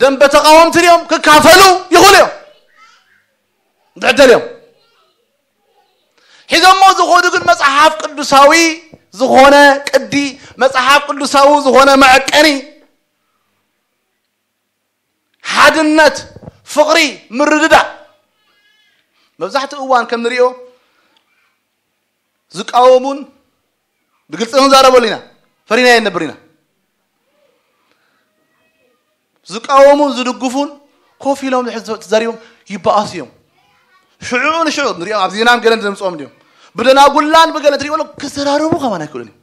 ደንበ ተቓወምቲ ድዮም ክካፈሉ ይኽእሉ እዮም። እንድሕር ደልዮም ሒዞሞ ዝኸዱ ግን መጽሓፍ ቅዱሳዊ ዝኾነ ቅዲ፣ መጽሓፍ ቅዱሳዊ ዝኾነ መዐቀኒ፣ ሓድነት፣ ፍቕሪ፣ ምርድዳእ። መብዛሕትኡ እዋን ከም ንሪኦ ዝቃወሙን ብግልጺ ክንዛረበሉ ኢና፣ ፈሪና የንብር ኢና። ዝቃወሙን ዝድግፉን ኮፍ ኢሎም ድሕር ተዛሪቦም ይበኣሱ እዮም። ሽዑ ንሽዑ ንሪኦም ኣብ ዜናን ገለን ዘምጽኦም ድዮም። ብደናጉላን ብገለን ትሪእዎ ኣሎ ክዘራረቡ ከማን ኣይክእሉን እዮም።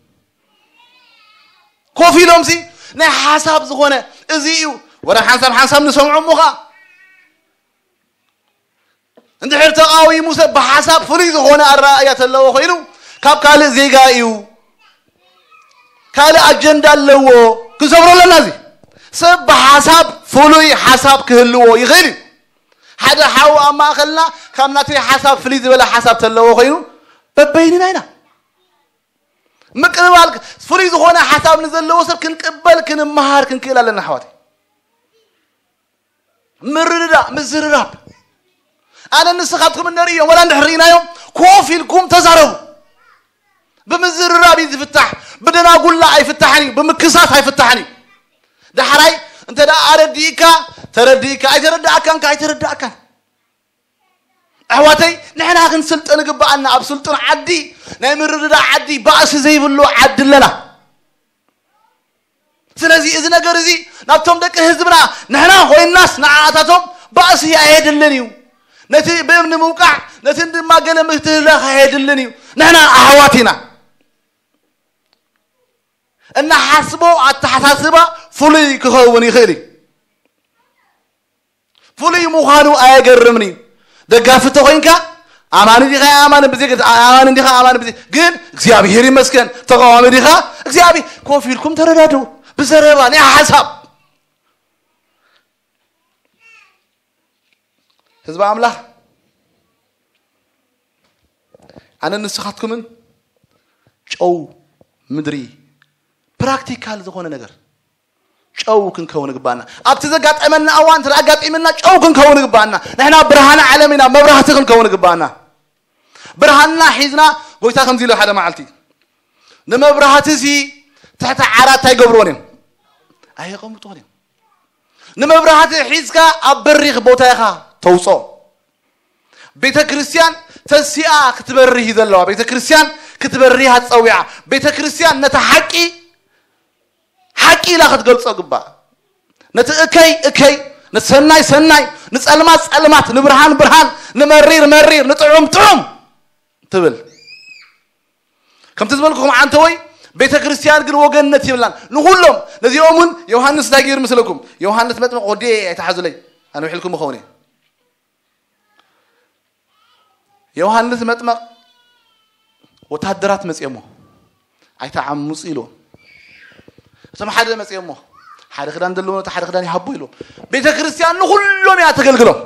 ኮፍ ኢሎም ሲ ናይ ሓሳብ ዝኾነ እዚ እዩ። ወረ ሓንሳብ ሓንሳብ ንሰምዖ እሞ ኸኣ እንድሕር ተቓዊሙ ሰብ ብሓሳብ ፍሉይ ዝኾነ ኣረኣእያ ተለዎ ኮይኑ ካብ ካልእ ዜጋ እዩ፣ ካልእ ኣጀንዳ ኣለዎ ክንሰብሮ ኣለና። እዚ ሰብ ብሓሳብ ፍሉይ ሓሳብ ክህልዎ ይኽእል እዩ። ሓደ ሓው ኣብ ማእኸልና ካብ ናተይ ሓሳብ ፍልይ ዝበለ ሓሳብ ተለዎ ኮይኑ በበይንና ኢና። ምቅብባል ፍሉይ ዝኾነ ሓሳብ ንዘለዎ ሰብ ክንቅበል ክንመሃር ክንክእል ኣለና ኣሕዋተይ። ምርድዳእ ምዝርራብ። ኣነ ንስኻትኩም እንርእዮም ወላ እንድሕር ርኢናዮም ኮፍ ኢልኩም ተዛረቡ። ብምዝርራብ እዩ ዝፍታሕ። ብደናጉላ ኣይፍታሕን እዩ፣ ብምክሳስ ኣይፍታሕን እዩ። ዳሕራይ እንተ ደኣ ኣረዲእካ ተረዲእካ፣ ኣይተረዳእካን ከ ኣይተረዳእካን። ኣሕዋተይ ንሕና ክንስልጠን ግባኣና። ኣብ ስልጡን ዓዲ ናይ ምርድዳእ ዓዲ ባእሲ ዘይብሉ ዓዲ ኣለና። ስለዚ እዚ ነገር እዚ ናብቶም ደቂ ህዝብና ንሕና ኮይናስ ንዓኣታቶም ባእሲ ኣየድልን እዩ። ነቲ ብእምኒ ምውቃዕ ነቲ ድማ ገለ ምትህላኽ ኣየድልን እዩ። ንሕና ኣሕዋት ኢና። እናሓስቦ ኣተሓሳስባ ፍሉይ ክኸውን ይኽእል እዩ። ፍሉይ ምዃኑ ኣየገርምን እዩ። ደጋፊ ተኾይንካ ኣማኒ ዲኻ ኣማኒ ብዘይ ኣማኒ ዲኻ ኣማኒ ብዘይ ግን እግዚኣብሔር ይመስገን ተቃዋሚ ዲኻ እግዚኣብሔር ኮፍ ኢልኩም ተረዳድኡ ብዘረባ ናይ ሓሳብ ህዝቢ ኣምላኽ ኣነ ንስኻትኩምን ጨው ምድሪ ፕራክቲካል ዝኾነ ነገር ጨው ክንከውን ግባና ኣብቲ ዘጋጠመና እዋን እንተ ኣጋጢምና ጨው ክንከውን ግባና ንሕና ብርሃን ዓለም ኢና መብራህቲ ክንከውን ግባና ብርሃንና ሒዝና ጎይታ ከምዚ ኢሉ ሓደ መዓልቲ ንመብራህቲ እዚ ትሕቲ ዓራት ኣይገብርዎን እዮም ኣየቐምጥዎን እዮም ንመብራህቲ ሒዝካ ኣብ በሪኽ ቦታ ኢኻ ተውፅኦ ቤተ ክርስቲያን ተሲኣ ክትበርህ እዩ ዘለዋ። ቤተ ክርስቲያን ክትበርህ ኣፀዊዓ። ቤተ ክርስቲያን ነታ ሓቂ ሓቂ ኢላ ክትገልጾ ግባእ። ነቲ እከይ እከይ፣ ነቲ ሰናይ ሰናይ፣ ንጸልማት ጸልማት፣ ንብርሃን ብርሃን፣ ንመሪር መሪር፣ ንጥዑም ጥዑም ትብል። ከምቲ ዝበልኩኹም ዓንተወይ፣ ቤተ ክርስቲያን ግን ወገንነት ይብላን። ንኹሎም ነዚኦም እውን ዮሃንስ እንታይ ገይሩ ምስለኩም? ዮሃንስ መጥምቕ ወዲ ኣይተሓዙለይ፣ ኣነ ውሕልኩም እኸውን እየ። ዮሃንስ መጥመቕ ወታደራት መፅኦሞ፣ ኣይተዓምፁ ኢልዎም። እቶም ሓደ መፅኦሞ፣ ሓደ ክዳን ዘለዎ ነቲ ሓደ ክዳን ይሃቡ ኢልዎም። ቤተ ክርስቲያን ንኹሎም እያ ተገልግሎም።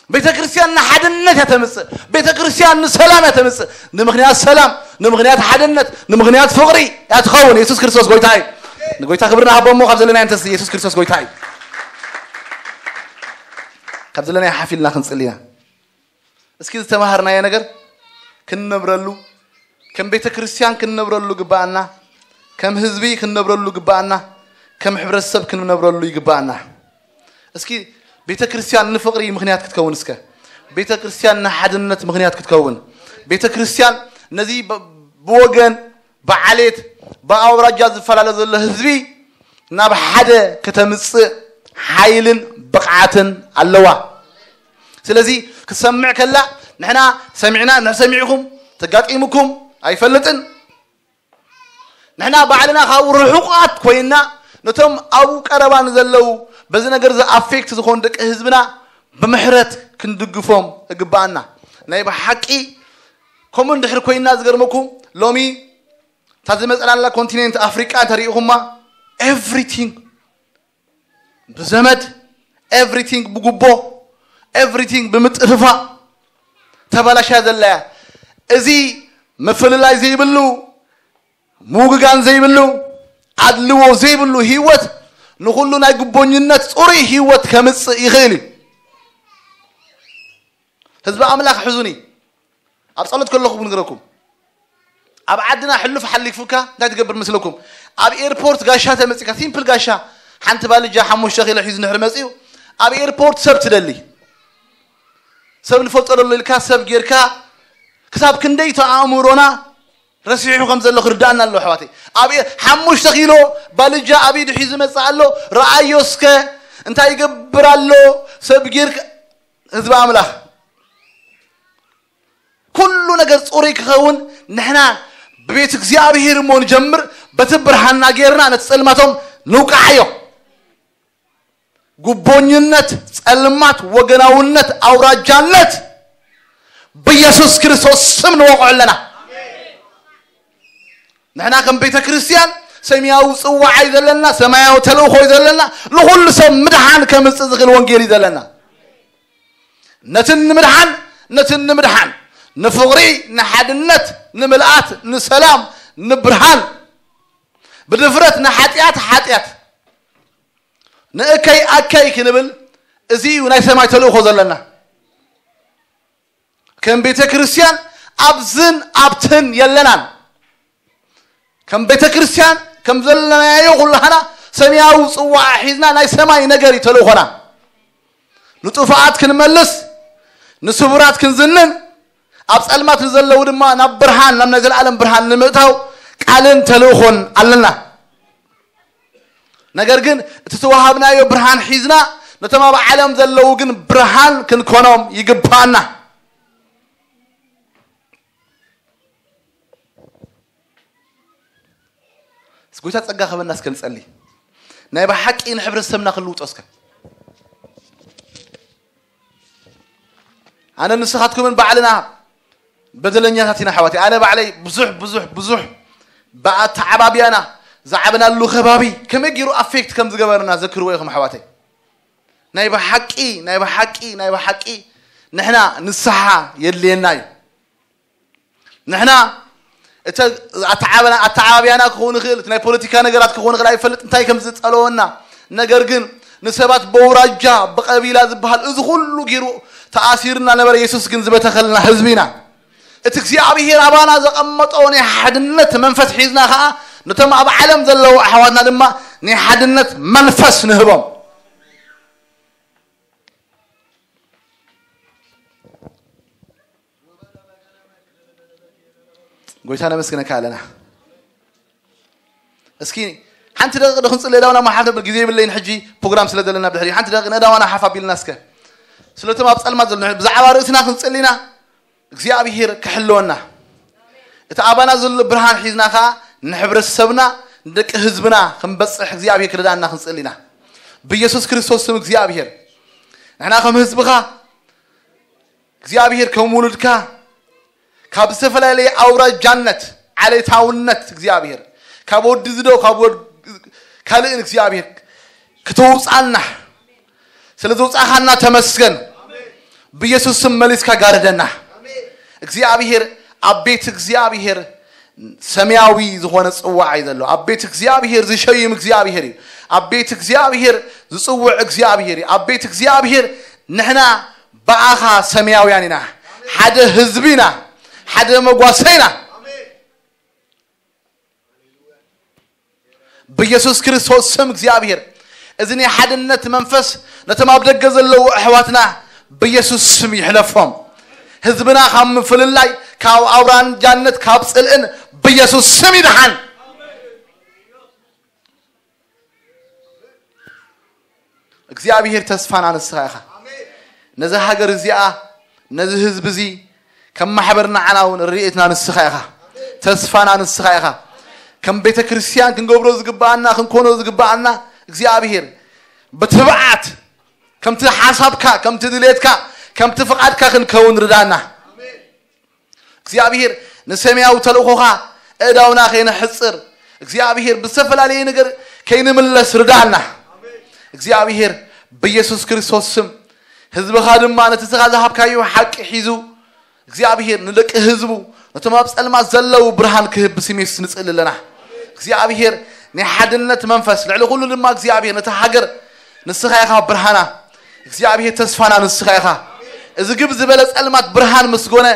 ቤተ ክርስቲያን ንሓድነት እያ ተምፅእ። ቤተ ክርስቲያን ንሰላም እያ ተምፅእ። ንምኽንያት ሰላም፣ ንምኽንያት ሓድነት፣ ንምኽንያት ፍቕሪ እያ ትኸውን። የሱስ ክርስቶስ ጎይታ እዩ። ንጎይታ ክብሪ ንሃቦ እሞ ካብ ዘለና እንተስ የሱስ ክርስቶስ ጎይታ እዩ። ካብ ዘለና ሓፊልና ክንፅል ኢና። እስኪ ዝተማሃርናዮ ነገር ክንነብረሉ፣ ከም ቤተ ክርስቲያን ክንነብረሉ ግባኣና፣ ከም ህዝቢ ክንነብረሉ ግባኣና፣ ከም ሕብረተሰብ ክንነብረሉ ይግባኣና። እስኪ ቤተ ክርስቲያን ንፍቕሪ ምኽንያት ክትከውን፣ እስከ ቤተ ክርስቲያን ንሓድነት ምኽንያት ክትከውን፣ ቤተ ክርስቲያን ነዚ ብ- ብወገን ብዓሌት ብኣውራጃ ዝፈላለ ዘሎ ህዝቢ ናብ ሓደ ከተምፅእ ሓይልን ብቕዓትን ኣለዋ። ስለዚ ክሰምዕ ከላ ንሕና ሰሚዕና፣ ንሕ ሰሚዕኩም ተጋጢሙኩም ኣይፈልጥን። ንሕና ባዕልና ካብኡ ርሑቓት ኮይና ነቶም ኣብኡ ቀረባ ንዘለዉ በዚ ነገር እዚ ኣፌክት ዝኾኑ ደቂ ህዝብና ብምሕረት ክንድግፎም እግባኣና። ናይ ብሓቂ ከምኡ እንድሕር ኮይና ዝገርመኩም ሎሚ እታ ዝመፀናላ ኮንቲኔንት ኣፍሪቃ እንተሪኢኹማ ኤቭሪቲንግ ብዘመድ ኤቭሪቲንግ ብጉቦ ኤቭሪቲንግ ብምጥፍፋ ተበላሽያ ዘለያ። እዚ ምፍልላይ ዘይብሉ ምውግጋን ዘይብሉ ኣድልዎ ዘይብሉ ህይወት ንኹሉ ናይ ጉቦኝነት ፅሩይ ህይወት ከምፅእ ይኽእል እዩ። ህዝቢ ኣምላኽ ሕዙኒ ኣብ ጸሎት ከለኹ ንግረኩም። ኣብ ዓድና ሕሉፍ ሓሊፉካ እንታይ ትገብር መስለኩም? ኣብ ኤርፖርት ጋሻ ተመጺካ ሲምፕል ጋሻ ሓንቲ ባልጃ ሓሙሽተ ኪሎ ሒዙ ንሕር መጺኡ ኣብ ኤርፖርት ሰብ ትደሊ ሰብ ንፈልጦ ደሎ ኢልካ ሰብ ጌርካ ክሳብ ክንደይ ተኣእምሮና ረሲሑ ከም ዘሎ ክርዳእና ኣሎ ኣሕዋተይ። ኣብ ሓሙሽተ ኪሎ ባልጃ ኣብ ኢዱ ሒዙ መጽእ ኣሎ ረኣዮ እስከ እንታይ ይገብር ኣሎ ሰብ ጌርካ ህዝቢ ኣምላኽ ኩሉ ነገር ጽሩይ ክኸውን ንሕና ብቤት እግዚኣብሔር እሞ ንጀምር በቲ ብርሃንና ጌርና ነቲ ጸልማቶም ንውቃዓዮ። ጉቦኝነት፣ ጸልማት፣ ወገናውነት፣ ኣውራጃነት ብኢየሱስ ክርስቶስ ስም ንወቕዖ ኣለና። ንሕና ከም ቤተ ክርስቲያን ሰማያዊ ጽዋዕ እዩ ዘለና፣ ሰማያዊ ተልእኾ እዩ ዘለና። ንኹሉ ሰብ ምድሓን ከምጽእ ዝኽእል ወንጌል እዩ ዘለና። ነትን ንምድሓን ነትን ንምድሓን ንፍቕሪ ንሓድነት ንምልኣት ንሰላም ንብርሃን ብድፍረት ንሓጢኣት ሓጢኣት ንእከይ ኣከይ ክንብል እዚ እዩ ናይ ሰማይ ተልእኾ ዘለና። ከም ቤተ ክርስቲያን ኣብዝን ኣብትን የለናን። ከም ቤተ ክርስቲያን ከም ዘለናዮ ኩላህና ሰማያዊ ጽዋዓ ሒዝና ናይ ሰማይ ነገር እዩ ተልእኾና። ንጥፉኣት ክንመልስ ንስቡራት ክንዝንን ኣብ ጸልማት ንዘለዉ ድማ ናብ ብርሃን ናብ ናይ ዘለኣለም ብርሃን ንምእታው ቃልን ተልእኾን ኣለና። ነገር ግን እቲ ተዋሃብናዮ ብርሃን ሒዝና ነቶም ኣብ ዓለም ዘለዉ ግን ብርሃን ክንኮኖም ይግባና። ጎይታ ጸጋ ክበና እስከ ንጸሊ። ናይ ብሓቂ ንሕብረተሰብና ክንልውጦ እስከ ኣነ ንስኻትኩምን ባዕልና በደለኛታት ኢና ኣሕዋተይ። ኣነ ባዕለይ ብዙሕ ብዙሕ ብዙሕ ብኣተዓባብያና ዝዓበናሉ ከባቢ ከመይ ገይሩ ኣፌክት ከም ዝገበርና ዘክርዎ ኢኹም ኣሕዋተይ። ናይ ብሓቂ ናይ ብሓቂ ናይ ብሓቂ ንሕና ንስሓ የድልየና እዩ። ንሕና እተ ኣተዓባብያና ክኸውን ይኽእል እቲ ናይ ፖለቲካ ነገራት ክኸውን ይኽእል ኣይፈልጥ እንታይ ከም ዝጸለወና። ነገር ግን ንሰባት በውራጃ ብቐቢላ ዝበሃል እዚ ኩሉ ገይሩ ተኣሲርና ነበረ። የሱስ ግን ዝበተኸልና ህዝቢ ኢና። እቲ እግዚኣብሔር ኣባና ዘቐመጦ ናይ ሓድነት መንፈስ ሒዝና ኸዓ ነቶም ኣብ ዓለም ዘለዉ ኣሕዋትና ድማ ናይ ሓድነት መንፈስ ንህቦም። ጎይታ ነመስግነካ ኣለና። እስኪ ሓንቲ ደቂቕ ዶ ክንጽሊ፣ ኣእዳውና ማሓፍ ነብል፣ ግዜ የብለይን ሕጂ፣ ፕሮግራም ስለ ዘለና ብድሕሪ ሓንቲ ደቂቕ ንኣእዳውና ሓፍ ኣቢልና እስከ። ስለቶም ኣብ ጸልማት ዘሎ ብዛዕባ ርእስና ክንጽሊ ኢና፣ እግዚኣብሔር ክሕልወና። እቲ ኣባና ዘሎ ብርሃን ሒዝና ኸኣ ንሕብረተሰብና፣ ንደቂ ህዝብና ክንበጽሕ እግዚኣብሔር ክረዳና ክንጽሊ ኢና። ብኢየሱስ ክርስቶስ ስም እግዚኣብሔር ንሕና ከም ህዝብኻ እግዚኣብሔር ከም ውሉድካ ካብ ዝተፈላለየ ኣውራጃነት፣ ዓሌታውነት እግዚኣብሔር ካብ ወዲ ዝዶ ካብ ወድ ካልእን እግዚኣብሔር ክተውጻና ስለ ዘውጻኻና ተመስገን። ብኢየሱስ ስም መሊስካ ጋርደና። እግዚኣብሔር ኣብ ቤት እግዚኣብሔር ሰማያዊ ዝኾነ ጽዋዕ እዩ ዘሎ። ኣብ ቤት እግዚኣብሔር ዝሸይም እግዚኣብሔር እዩ። ኣብ ቤት እግዚኣብሔር ዝጽውዕ እግዚኣብሔር እዩ። ኣብ ቤት እግዚኣብሔር ንሕና ብኣኻ ሰማያውያን ኢና። ሓደ ህዝቢ ኢና። ሓደ መጓሰ ኢና። ብኢየሱስ ክርስቶስ ስም እግዚኣብሔር እዚ ናይ ሓድነት መንፈስ ነቶም ኣብ ደገ ዘለዉ ኣሕዋትና ብኢየሱስ ስም ይሕለፎም። ህዝብና ካብ ምፍልላይ፣ ካብ ኣውራጃነት፣ ካብ ጽልእን ብኢየሱስ ስም ይድሓን። እግዚኣብሔር ተስፋና ንስኻ ኢኻ። ነዚ ሃገር እዚኣ፣ ነዚ ህዝቢ እዚ ከም ማሕበር ንዓና እውን ርእየትና ንስኻ ኢኻ። ተስፋና ንስኻ ኢኻ። ከም ቤተ ክርስቲያን ክንገብሮ ዝግባኣና፣ ክንኮኖ ዝግባኣና እግዚኣብሔር ብትብዓት ከምቲ ሓሳብካ፣ ከምቲ ድሌትካ፣ ከምቲ ፍቓድካ ክንከውን ርዳና። እግዚኣብሔር ንሰማያዊ ተልእኾኻ ኣእዳውና ከይነሕጽር፣ እግዚኣብሔር ብዝተፈላለየ ነገር ከይንምለስ ርዳና። እግዚኣብሔር ብኢየሱስ ክርስቶስ ስም ህዝብኻ ድማ ነቲ ስኻ ዝሃብካዮ ሓቂ ሒዙ እግዚኣብሔር ንደቂ ህዝቡ ነቶም ኣብ ጸልማት ዘለዉ ብርሃን ክህብ ብስም የሱስ ንጽሊ ኣለና። እግዚኣብሔር ናይ ሓድነት መንፈስ ልዕሊ ኩሉ ድማ እግዚኣብሔር ነቲ ሃገር ንስኻ ኢኻ ብርሃና። እግዚኣብሔር ተስፋና ንስኻ ኢኻ። እዚ ግብ ዝበለ ጸልማት ብርሃን ምስ ጎነ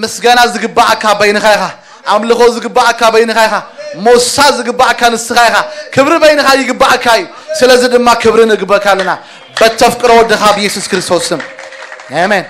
ምስጋና ዝግባኣካ በይንኻ ኢኻ። ኣምልኾ ዝግባኣካ በይንኻ ኢኻ። ሞሳ ዝግባኣካ ንስኻ ኢኻ። ክብሪ በይንኻ ይግባኣካ እዩ። ስለዚ ድማ ክብሪ ንግበካ ኣለና በተፍቅሮ ወድኻ ብኢየሱስ ክርስቶስ ስም ኣሜን።